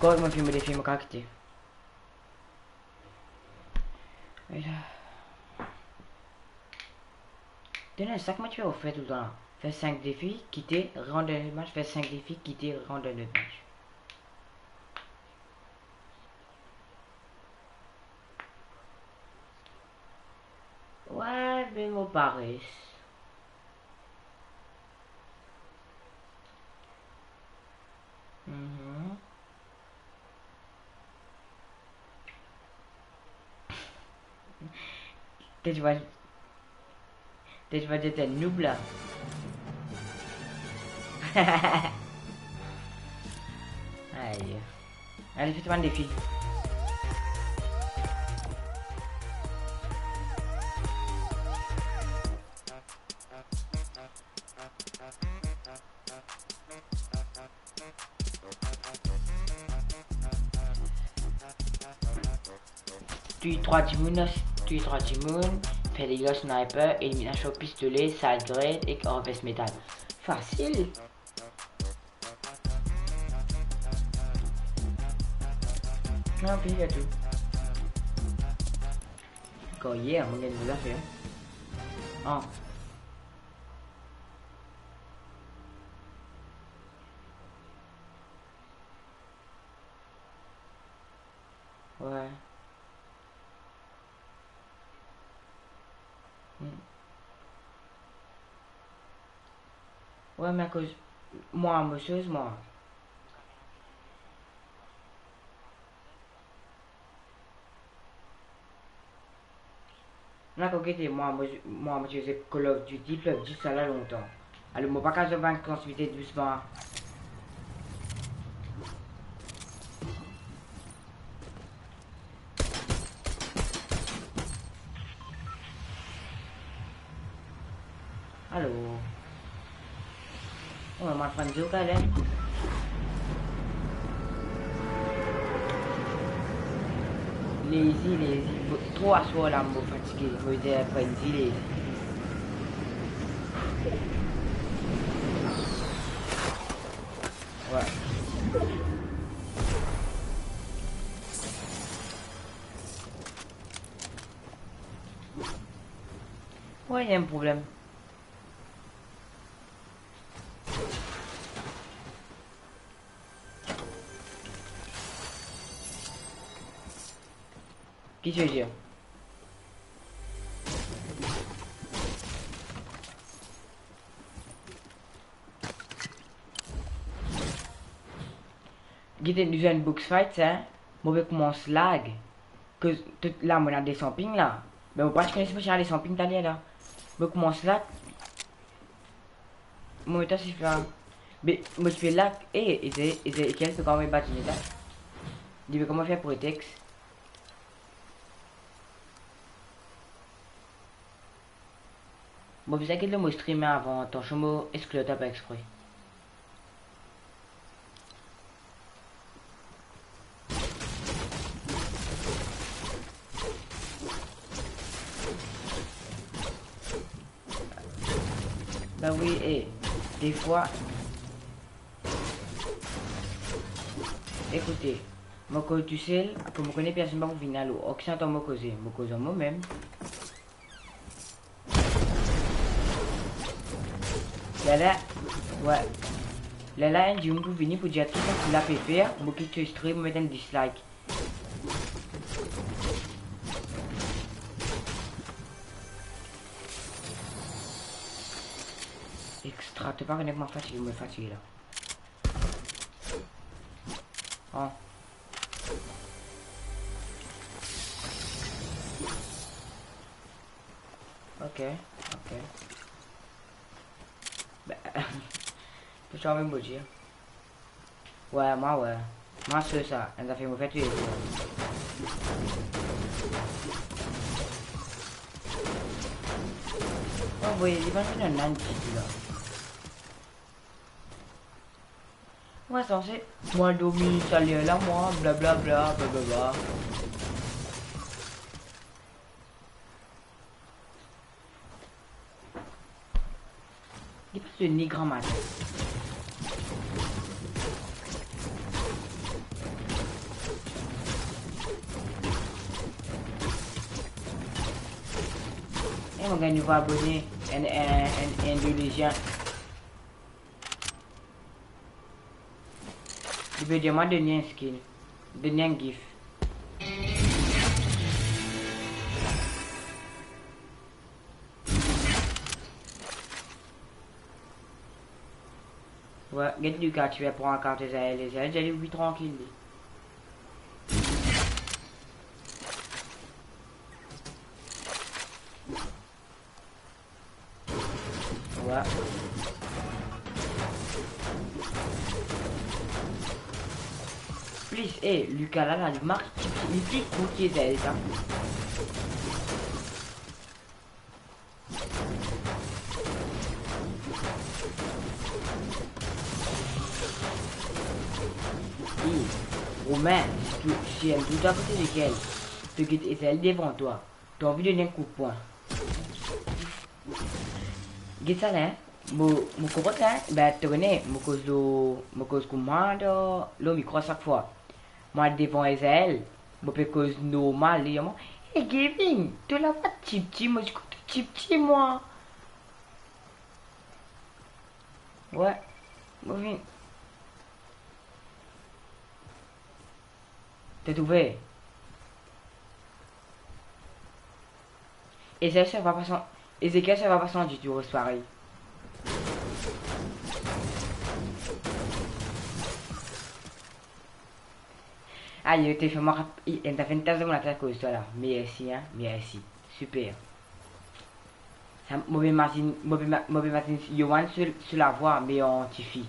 Kot mo finn mo defi, mo kapav kite. Mezami, sa ki mo ti pe fer toultan la. Fer sink defi, kite, rant dan lot match, fer sink defi, kite, rant dan lot match. Wey, be mo pa res. Mhm. T'as dit, t'as dit, t'es un noob là. Aïe. Allez, fais-toi un défi. Touy trwa dimoun, touy trwa dimoun, fer dega sniper, eliminasyon pistole, side grade ek harvest metal. Fasil. Non, pi, tou. Ankor yer, mo gagn zafer. Ah. Wey. Hmm. Wey, me akoz mwa, mo soz mwa. Mo la ankor gete, mwa, mo, mwa, mo ti zwe Call of Duty, Call of Duty sa la lontan. Alor, mo pa kapav zwe bann konektivite dousman. Alo. Oh, mo fann dir ou kaler. Lazy, lazy. Bo-, tro aswar la, mo fatige. Mo dir frenzy, lazy. Wey. Wey, ena problem. Ki ti ve dir? Gete, nou zwenn box fight sa, mo pe koumans lag. Koz tou la mo ena de samping la. Me mo pa ti kone si mo ti ena de samping taler la. Mo koumans lag. Mo met asif la. Be, mo ti pe lag. E, ete, ete, ete, kel pe kouma bat li la. Li pe kouma fer pretex. Mo bizin get lor mo stream avan, atansion mo exklwir twa par expre. Ba wi, e, defwa, ekoute, mo koz tousel, apre mo kone personn pa pou vinn al, okenn tan mo koze, mo koz ar momem. Lerla, wi. Lerla enn dimoun pou vini pou dir tou sa ki la pe fer, mo kit to stream, mo met enn dislike. Extra, to pa kone kouma fatige, mo fatige la. Ah. Ok, ok. Be, pou sa, mem mo dir. Wi, mwa, wi. Mwa, se sa, enn zafer mo fer tou le zour. Oh, wi, li pa finn annan ditou la. Mwa, sanse, mwa, dormi, taler la, mwa, blablabla, blablabla. Li pa donn li gramatin. E mo gagn nouvo abone, enn, enn, enn Indonezien. Li pe dir mwa donn li enn skin. Donn li enn gift. Wi, get Lucas, ti pe pran kart Ezael, Ezael, dir li wi, trankil li. Wi. Plis, e, Lucas la, la, li mark, li pli kour ki Ezael sa. E, Romain, si to, si enn tou to akote lekel, to get Ezael devan twa, to anvi donn li enn kout pwin. Get sa la, mo, mo konpran sa, be, to kone, mo koz lor, mo koz kouma dan lor mikro sak fwa. Mwa devan Ezael, mo pe koz normal, li dir mwa, "Hey, Gavin, to lavwa tipti." Mo dir, "Kot tipti, mwa?" Wi, mo vinn. To trouve? Ezekiel, sa va pa san-, Ezekiel, sa va pa sanz ditou, res parey. Ayo, to fer mwa rap-, i, enn ta fer enn tas de mwa latet akoz twa la. Mersi, hein, mersi. Siper. Sa, mo pe imazinn, mo pe ima-, mo pe imazinn Yoann so, so lavwa, me an tifi.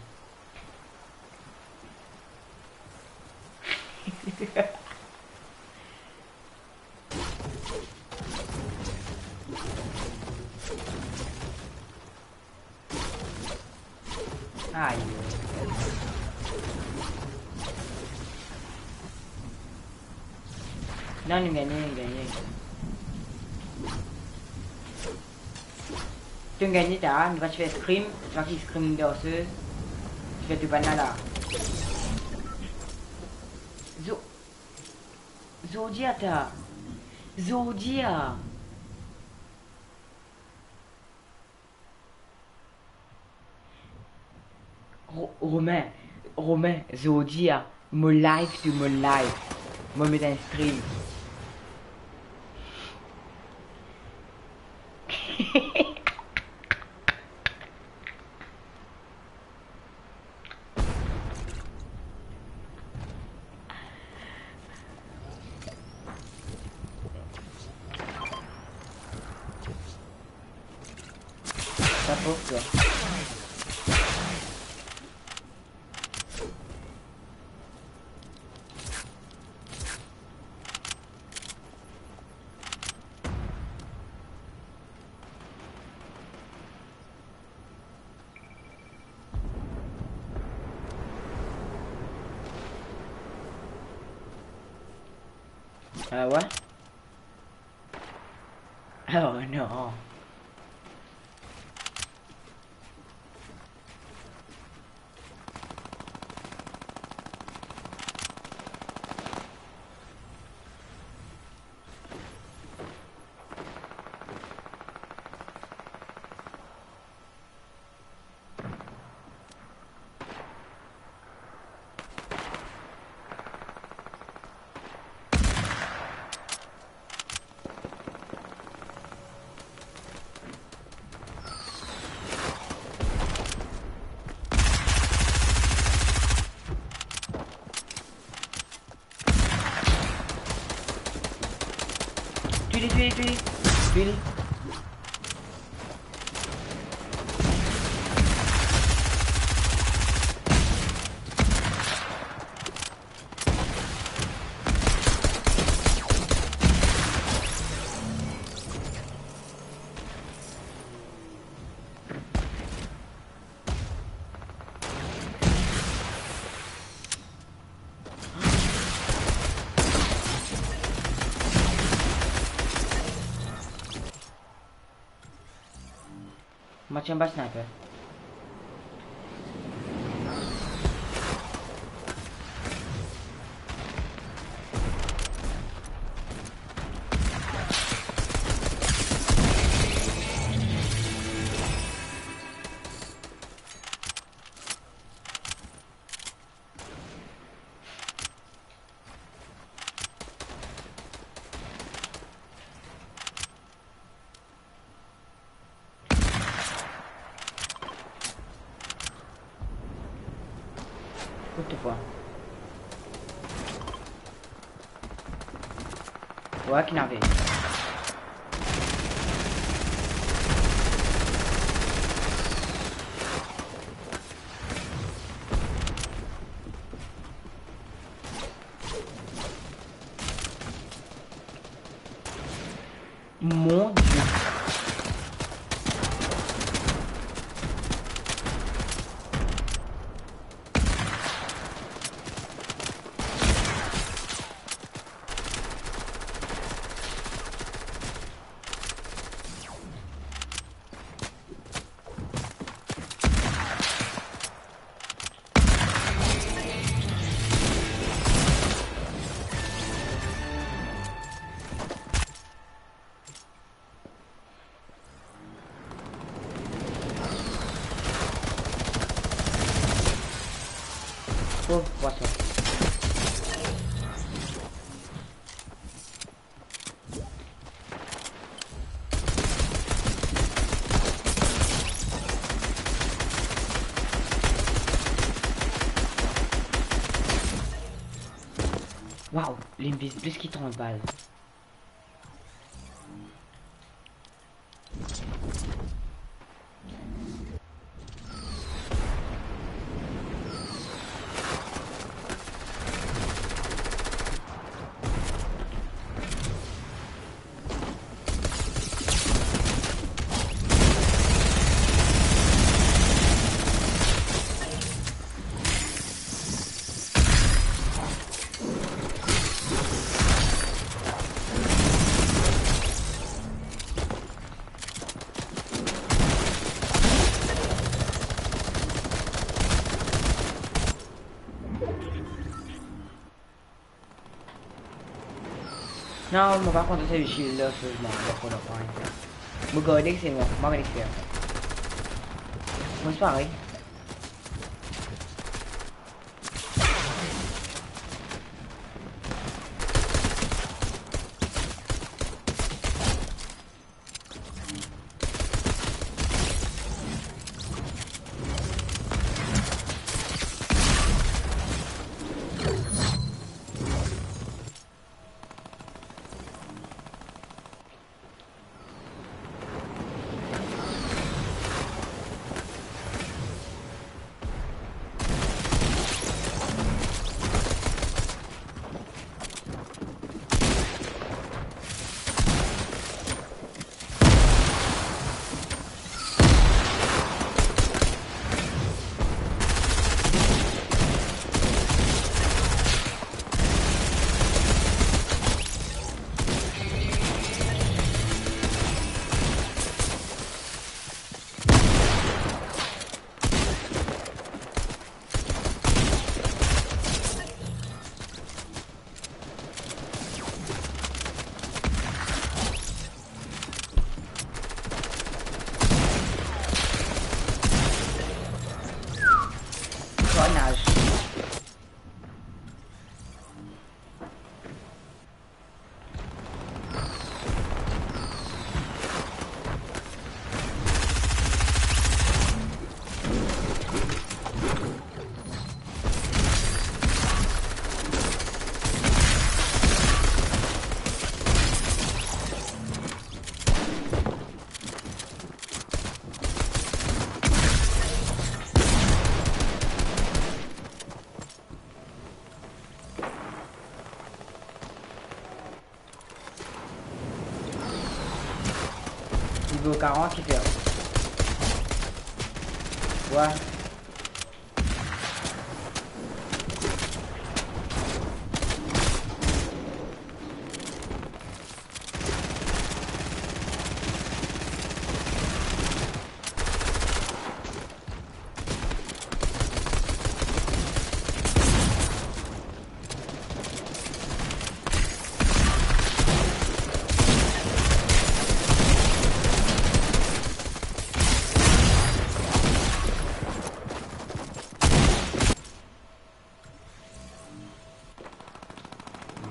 Ayo. Non, nou gagne, nou gagne. To gagne ta, nou pa ti fer scrim, ti pa ki scrim danseuse. Ti fer tou bann la la. Zo-, Zordi a ta. Zordi a. Ro-, Romain, Romain, zordi a, mo live tou, mo live. Mo met enn stream. Pourquoi? Ah ouais? Oh non. Tue li, tue li, tue li. Tue li. Machin bas sniper. What the fuck? Wa ki nave. Mon Dieu. Pov pwason. Waw, li inn viz plis ki trant bal. Non, mo pa kontan sa shield la, so mo pa kontan pran sa. Mo gard ki se mwa, mo pa konn ki fer. Mo dispare. Karant ki fer. Wa.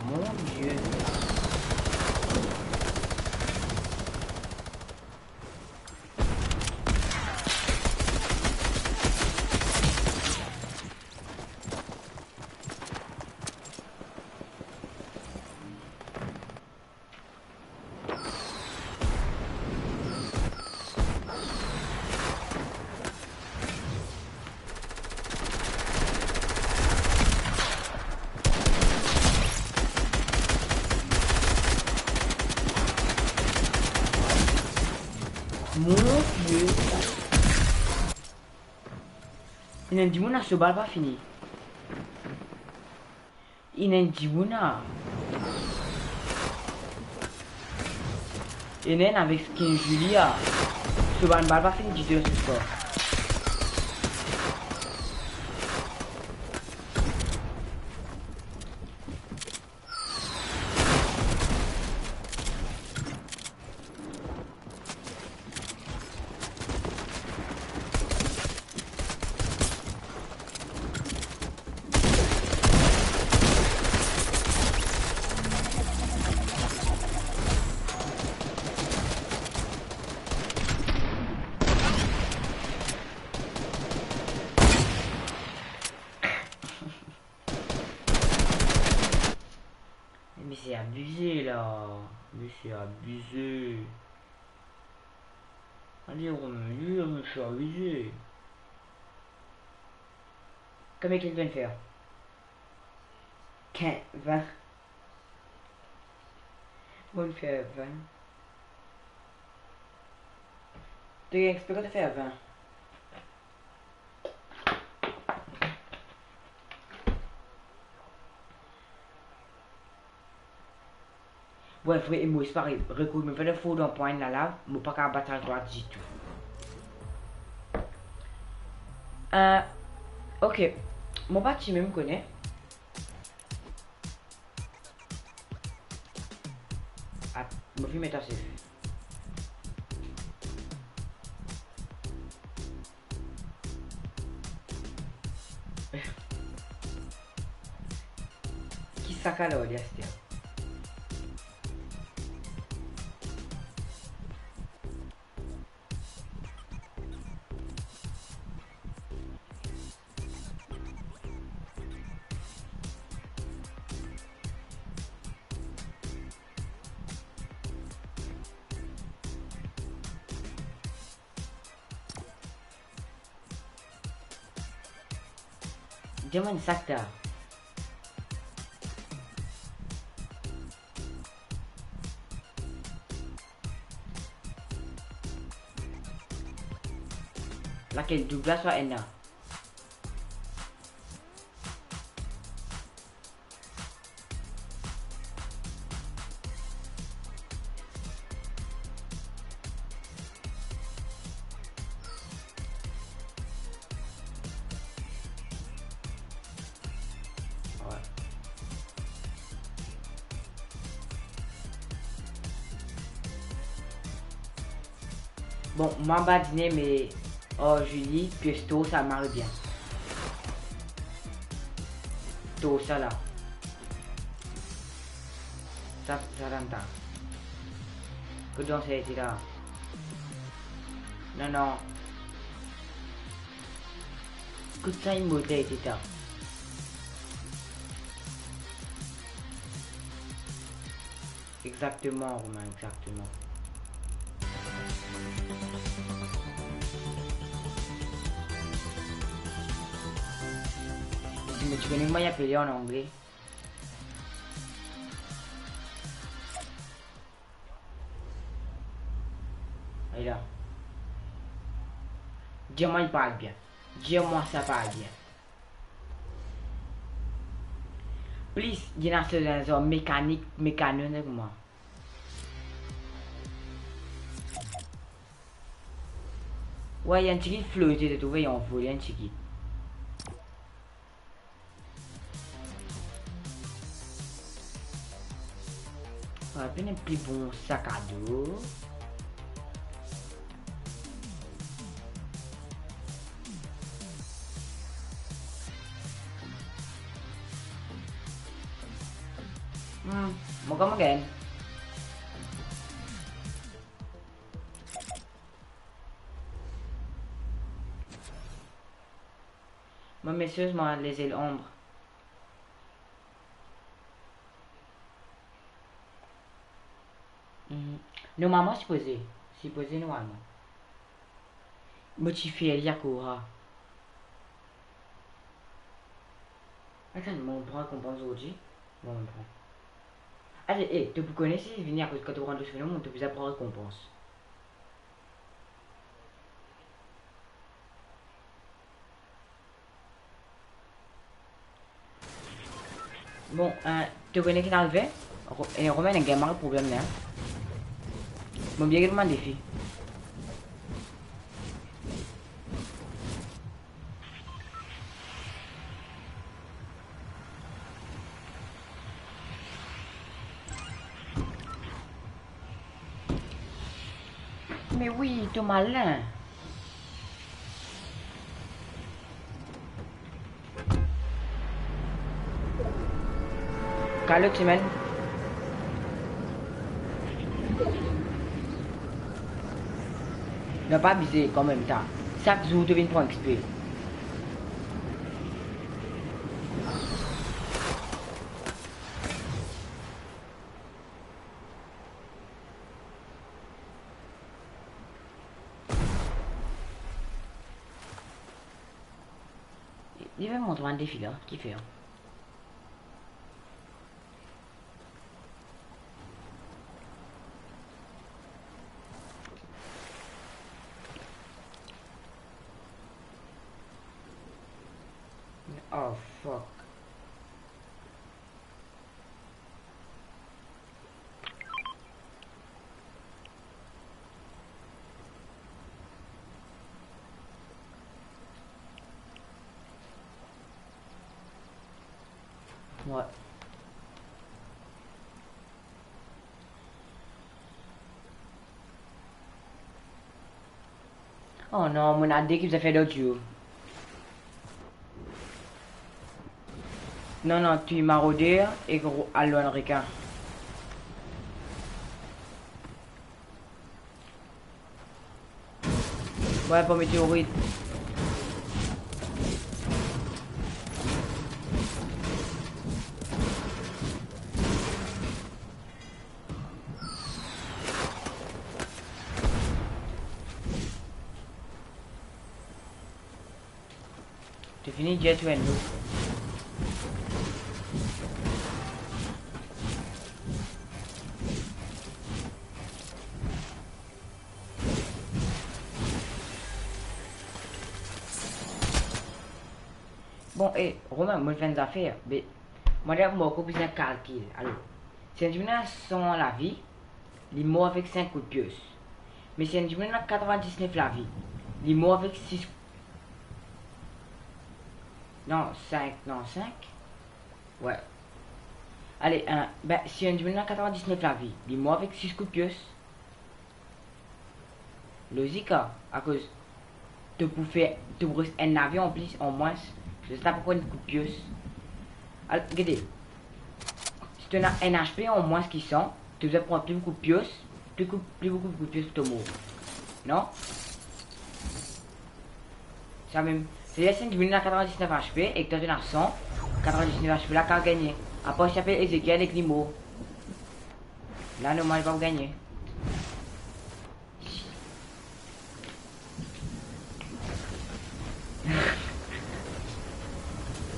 Mon Die. Mon Die. Ena enn dimoun la, so bal pa fini. Ena enn dimoun la. Ena enn avek skin Julia. So bann bal pa fini ditou dan so skor. Me se abize la, me se abize. Ale, Romain, ale, Romain, se abize. Konbien ki to finn fer? Kinz, vin. Mo finn fer vin. To gagn exprès to fer vin. Wi, vre, e mo espere rekour mo fer fou dan pwin la, la, mo pa kapav bat sa drwat ditou. Euh, ok. Mo pa ti mem kone. At-, mo finn met ase. Ki saka la, li aste? Demann sa ta. Lakel doub la, swa enn la? Wi. Bon, mwa badine, me, oh, Julie, ke sto sa mari bien. To sa la. Sa, sa dan ta. Kot dan sa ete la. Non, non. Kot sa inn mode la ete ta. Exakteman, Romain, exakteman. Ti, ti kone kouma li apel an angle? Ay, La. Dir mwa li pa bien. Dir mwa sa pa bien. Plis, li ena sa zar mekanik, mekano, sa kouma. Wey, enn tigit flote, to trouve, li anvole enn tigit. Wey, pena pli bon sakado. Hmm, mo kouma gagn. Mo met sirtouman lezel onb. Hmm. Normalman sipoze, sipoze normalman. Mo ti fer li akour. Atann, mo pran rekonpans zordi. Mo pran. Ale, e, to pou kone si vini akoz kan to rant dan so nom, to bizin pran rekonpans. Bon, eh, to kone ki arive? Ro-, eh, Romain, ena gagn mari problem la, eh. Mo oublie ki demann defi. Me wi, to malin. Kalot simenn. Non, pa abize kanmem, ta. Sak zour to vinn pran X P. Li pe mont bann defi la, kifer? Oh, fuck. Wey. Oh non, mo ena de ki bizin fer lot zour. Non, non, touy maroder ek ro-, al lwin rekin. Wey, pran meteorit. To fini, Jet, ou enn loup. Bon, e, Romain, mo fer enn zafer, be, mo dir mwa, mo bizin kalkil. Alor, si enn dimoun ena san lavi, li mor avek sink kout pios. Me si enn dimoun ena katrevin-diznef lavi, li mor avek sis, non, sink, non, sink. Wey. Ale, eh, be, si enn dimoun ena katrevin-diznef lavi, li mor avek sis kout pios. Lozik, a, akoz to pou fer, to pou res enn lavi anplis, anmwins, to pou pran enn kout pios. Al, gete, si to ena enn H P anmwins ki san, to bizin pran pli boukou pios, pli kou-, pli boukou kout pios pou to mor. Non? Samem. Sedir si enn dimoun ena katrevin-diznef H P ek twa to ena san, katrevin-diznef H P la kav gagne. Apar si apel Ezekiel ek li mor. La, normal, pa pou gagne.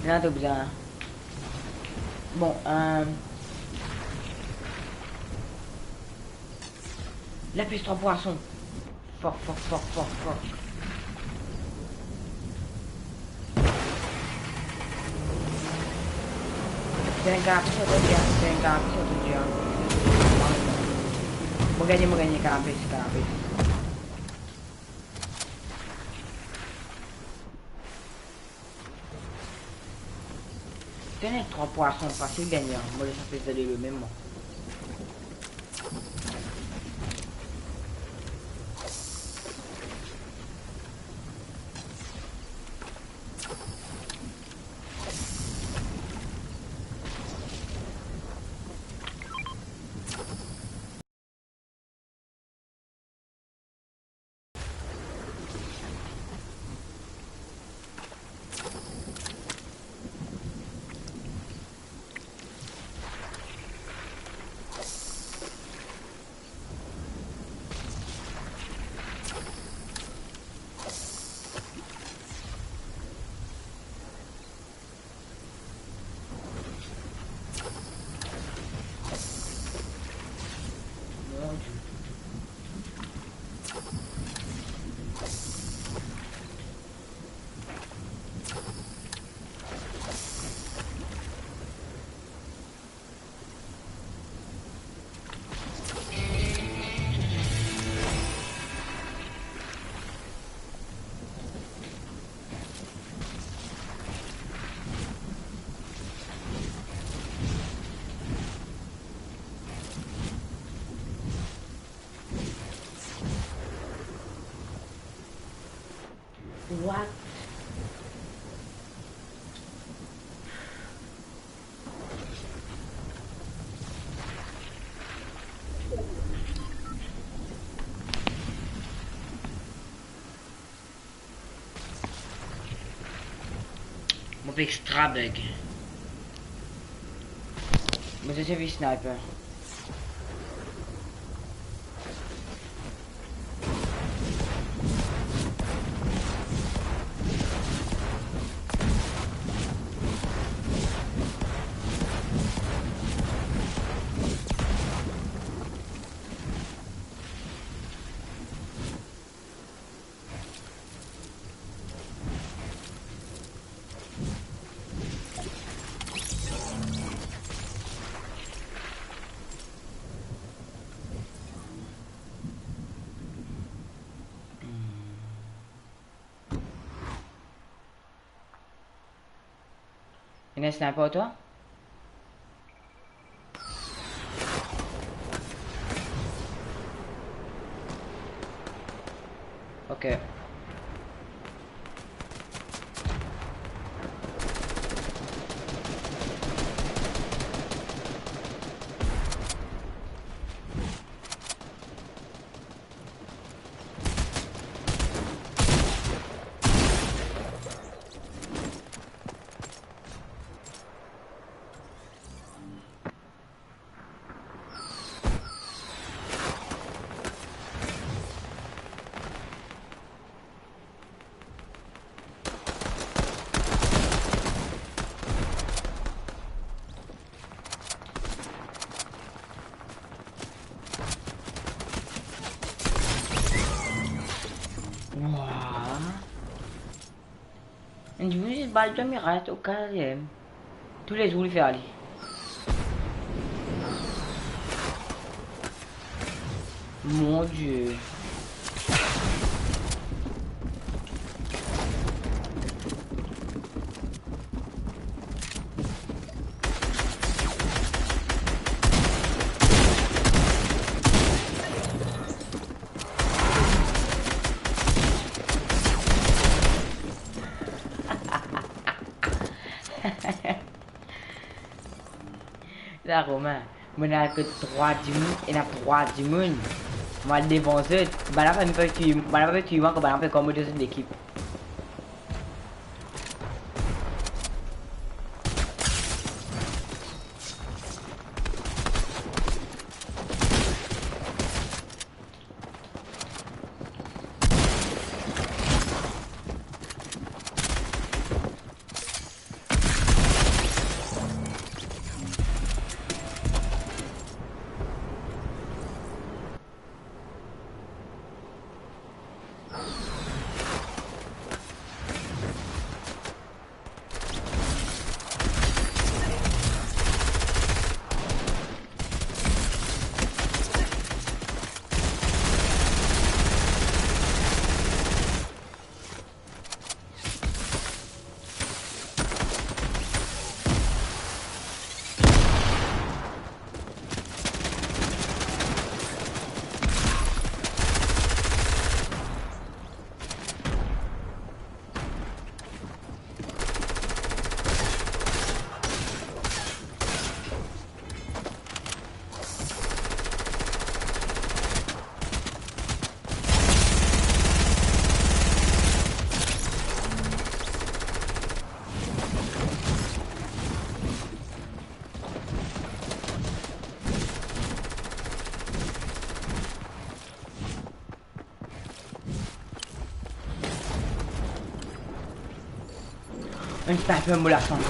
La, to bizin. Bon, eh, lapes trwa pwason. Fuck, fuck, fuck, fuck, fuck. Zengab, sot deor, zengab, sot deor. Mo gagne, mo gagne, kabes, kabes. Tene trwa pwason fasil gagne, mo les apel zot delo mem mwa. What? Mo pe extra bug. Mo zis servi sniper. Ena sniper twa? Ok. Wah. Enn dimoun zis bal dan miray, o katriem. Toulezour li fer li. Mon Dieu. La, Romain, mo ena kot trwa dimoun, ena trwa dimoun. Mo al devan zot. Bann la pa mem pe touy, bann la pa pe touy mwa, kan bann la pe koz mo dan zot lekip. Enn sniper mo lasan.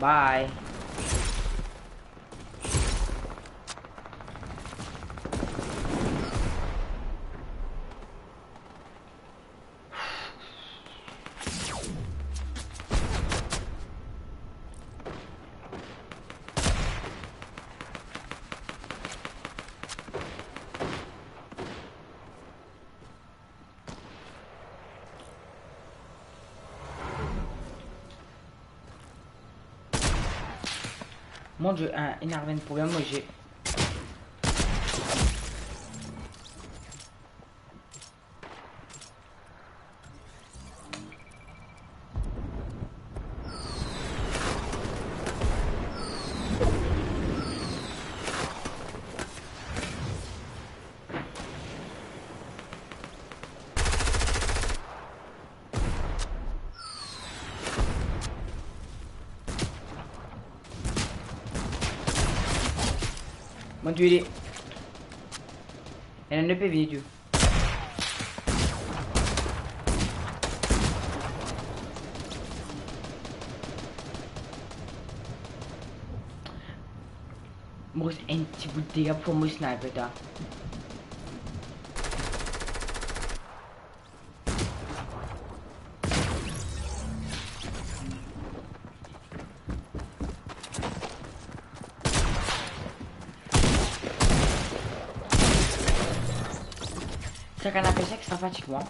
Bye. Mon Dieu, hein, ena enn problem, mo zye. Mo touy li. Ena enn lot pe vini tou. Mo res enn ti bout dega pou mo sniper ta. Sa kanape sek, sa fatig mwa.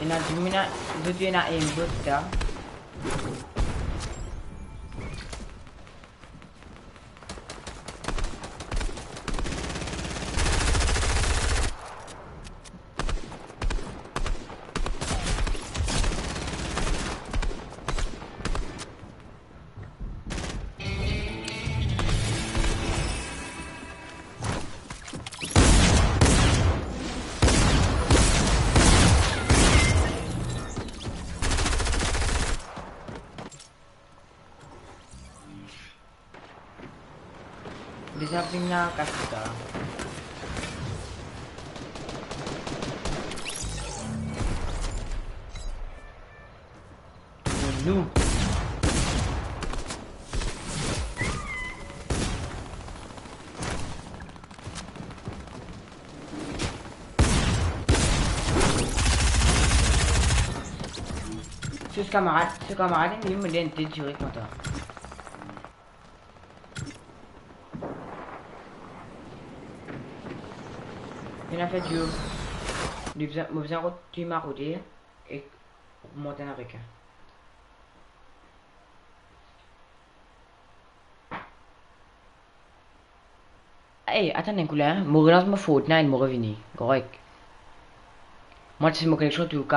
Ena dimoun, zot ena aimbot la. Deza vinn la, kas sa. Nou. So kamarad, so kamarad, li mo donn tet direk konsa. Ena fer dio. Li bizin, mo bizin rod tou ma kote ek mont avek. Ey, atann enn kou la, hein. Mo relans mo Fortnite, mo revini. Korek. Mwa, ti mo koneksion tou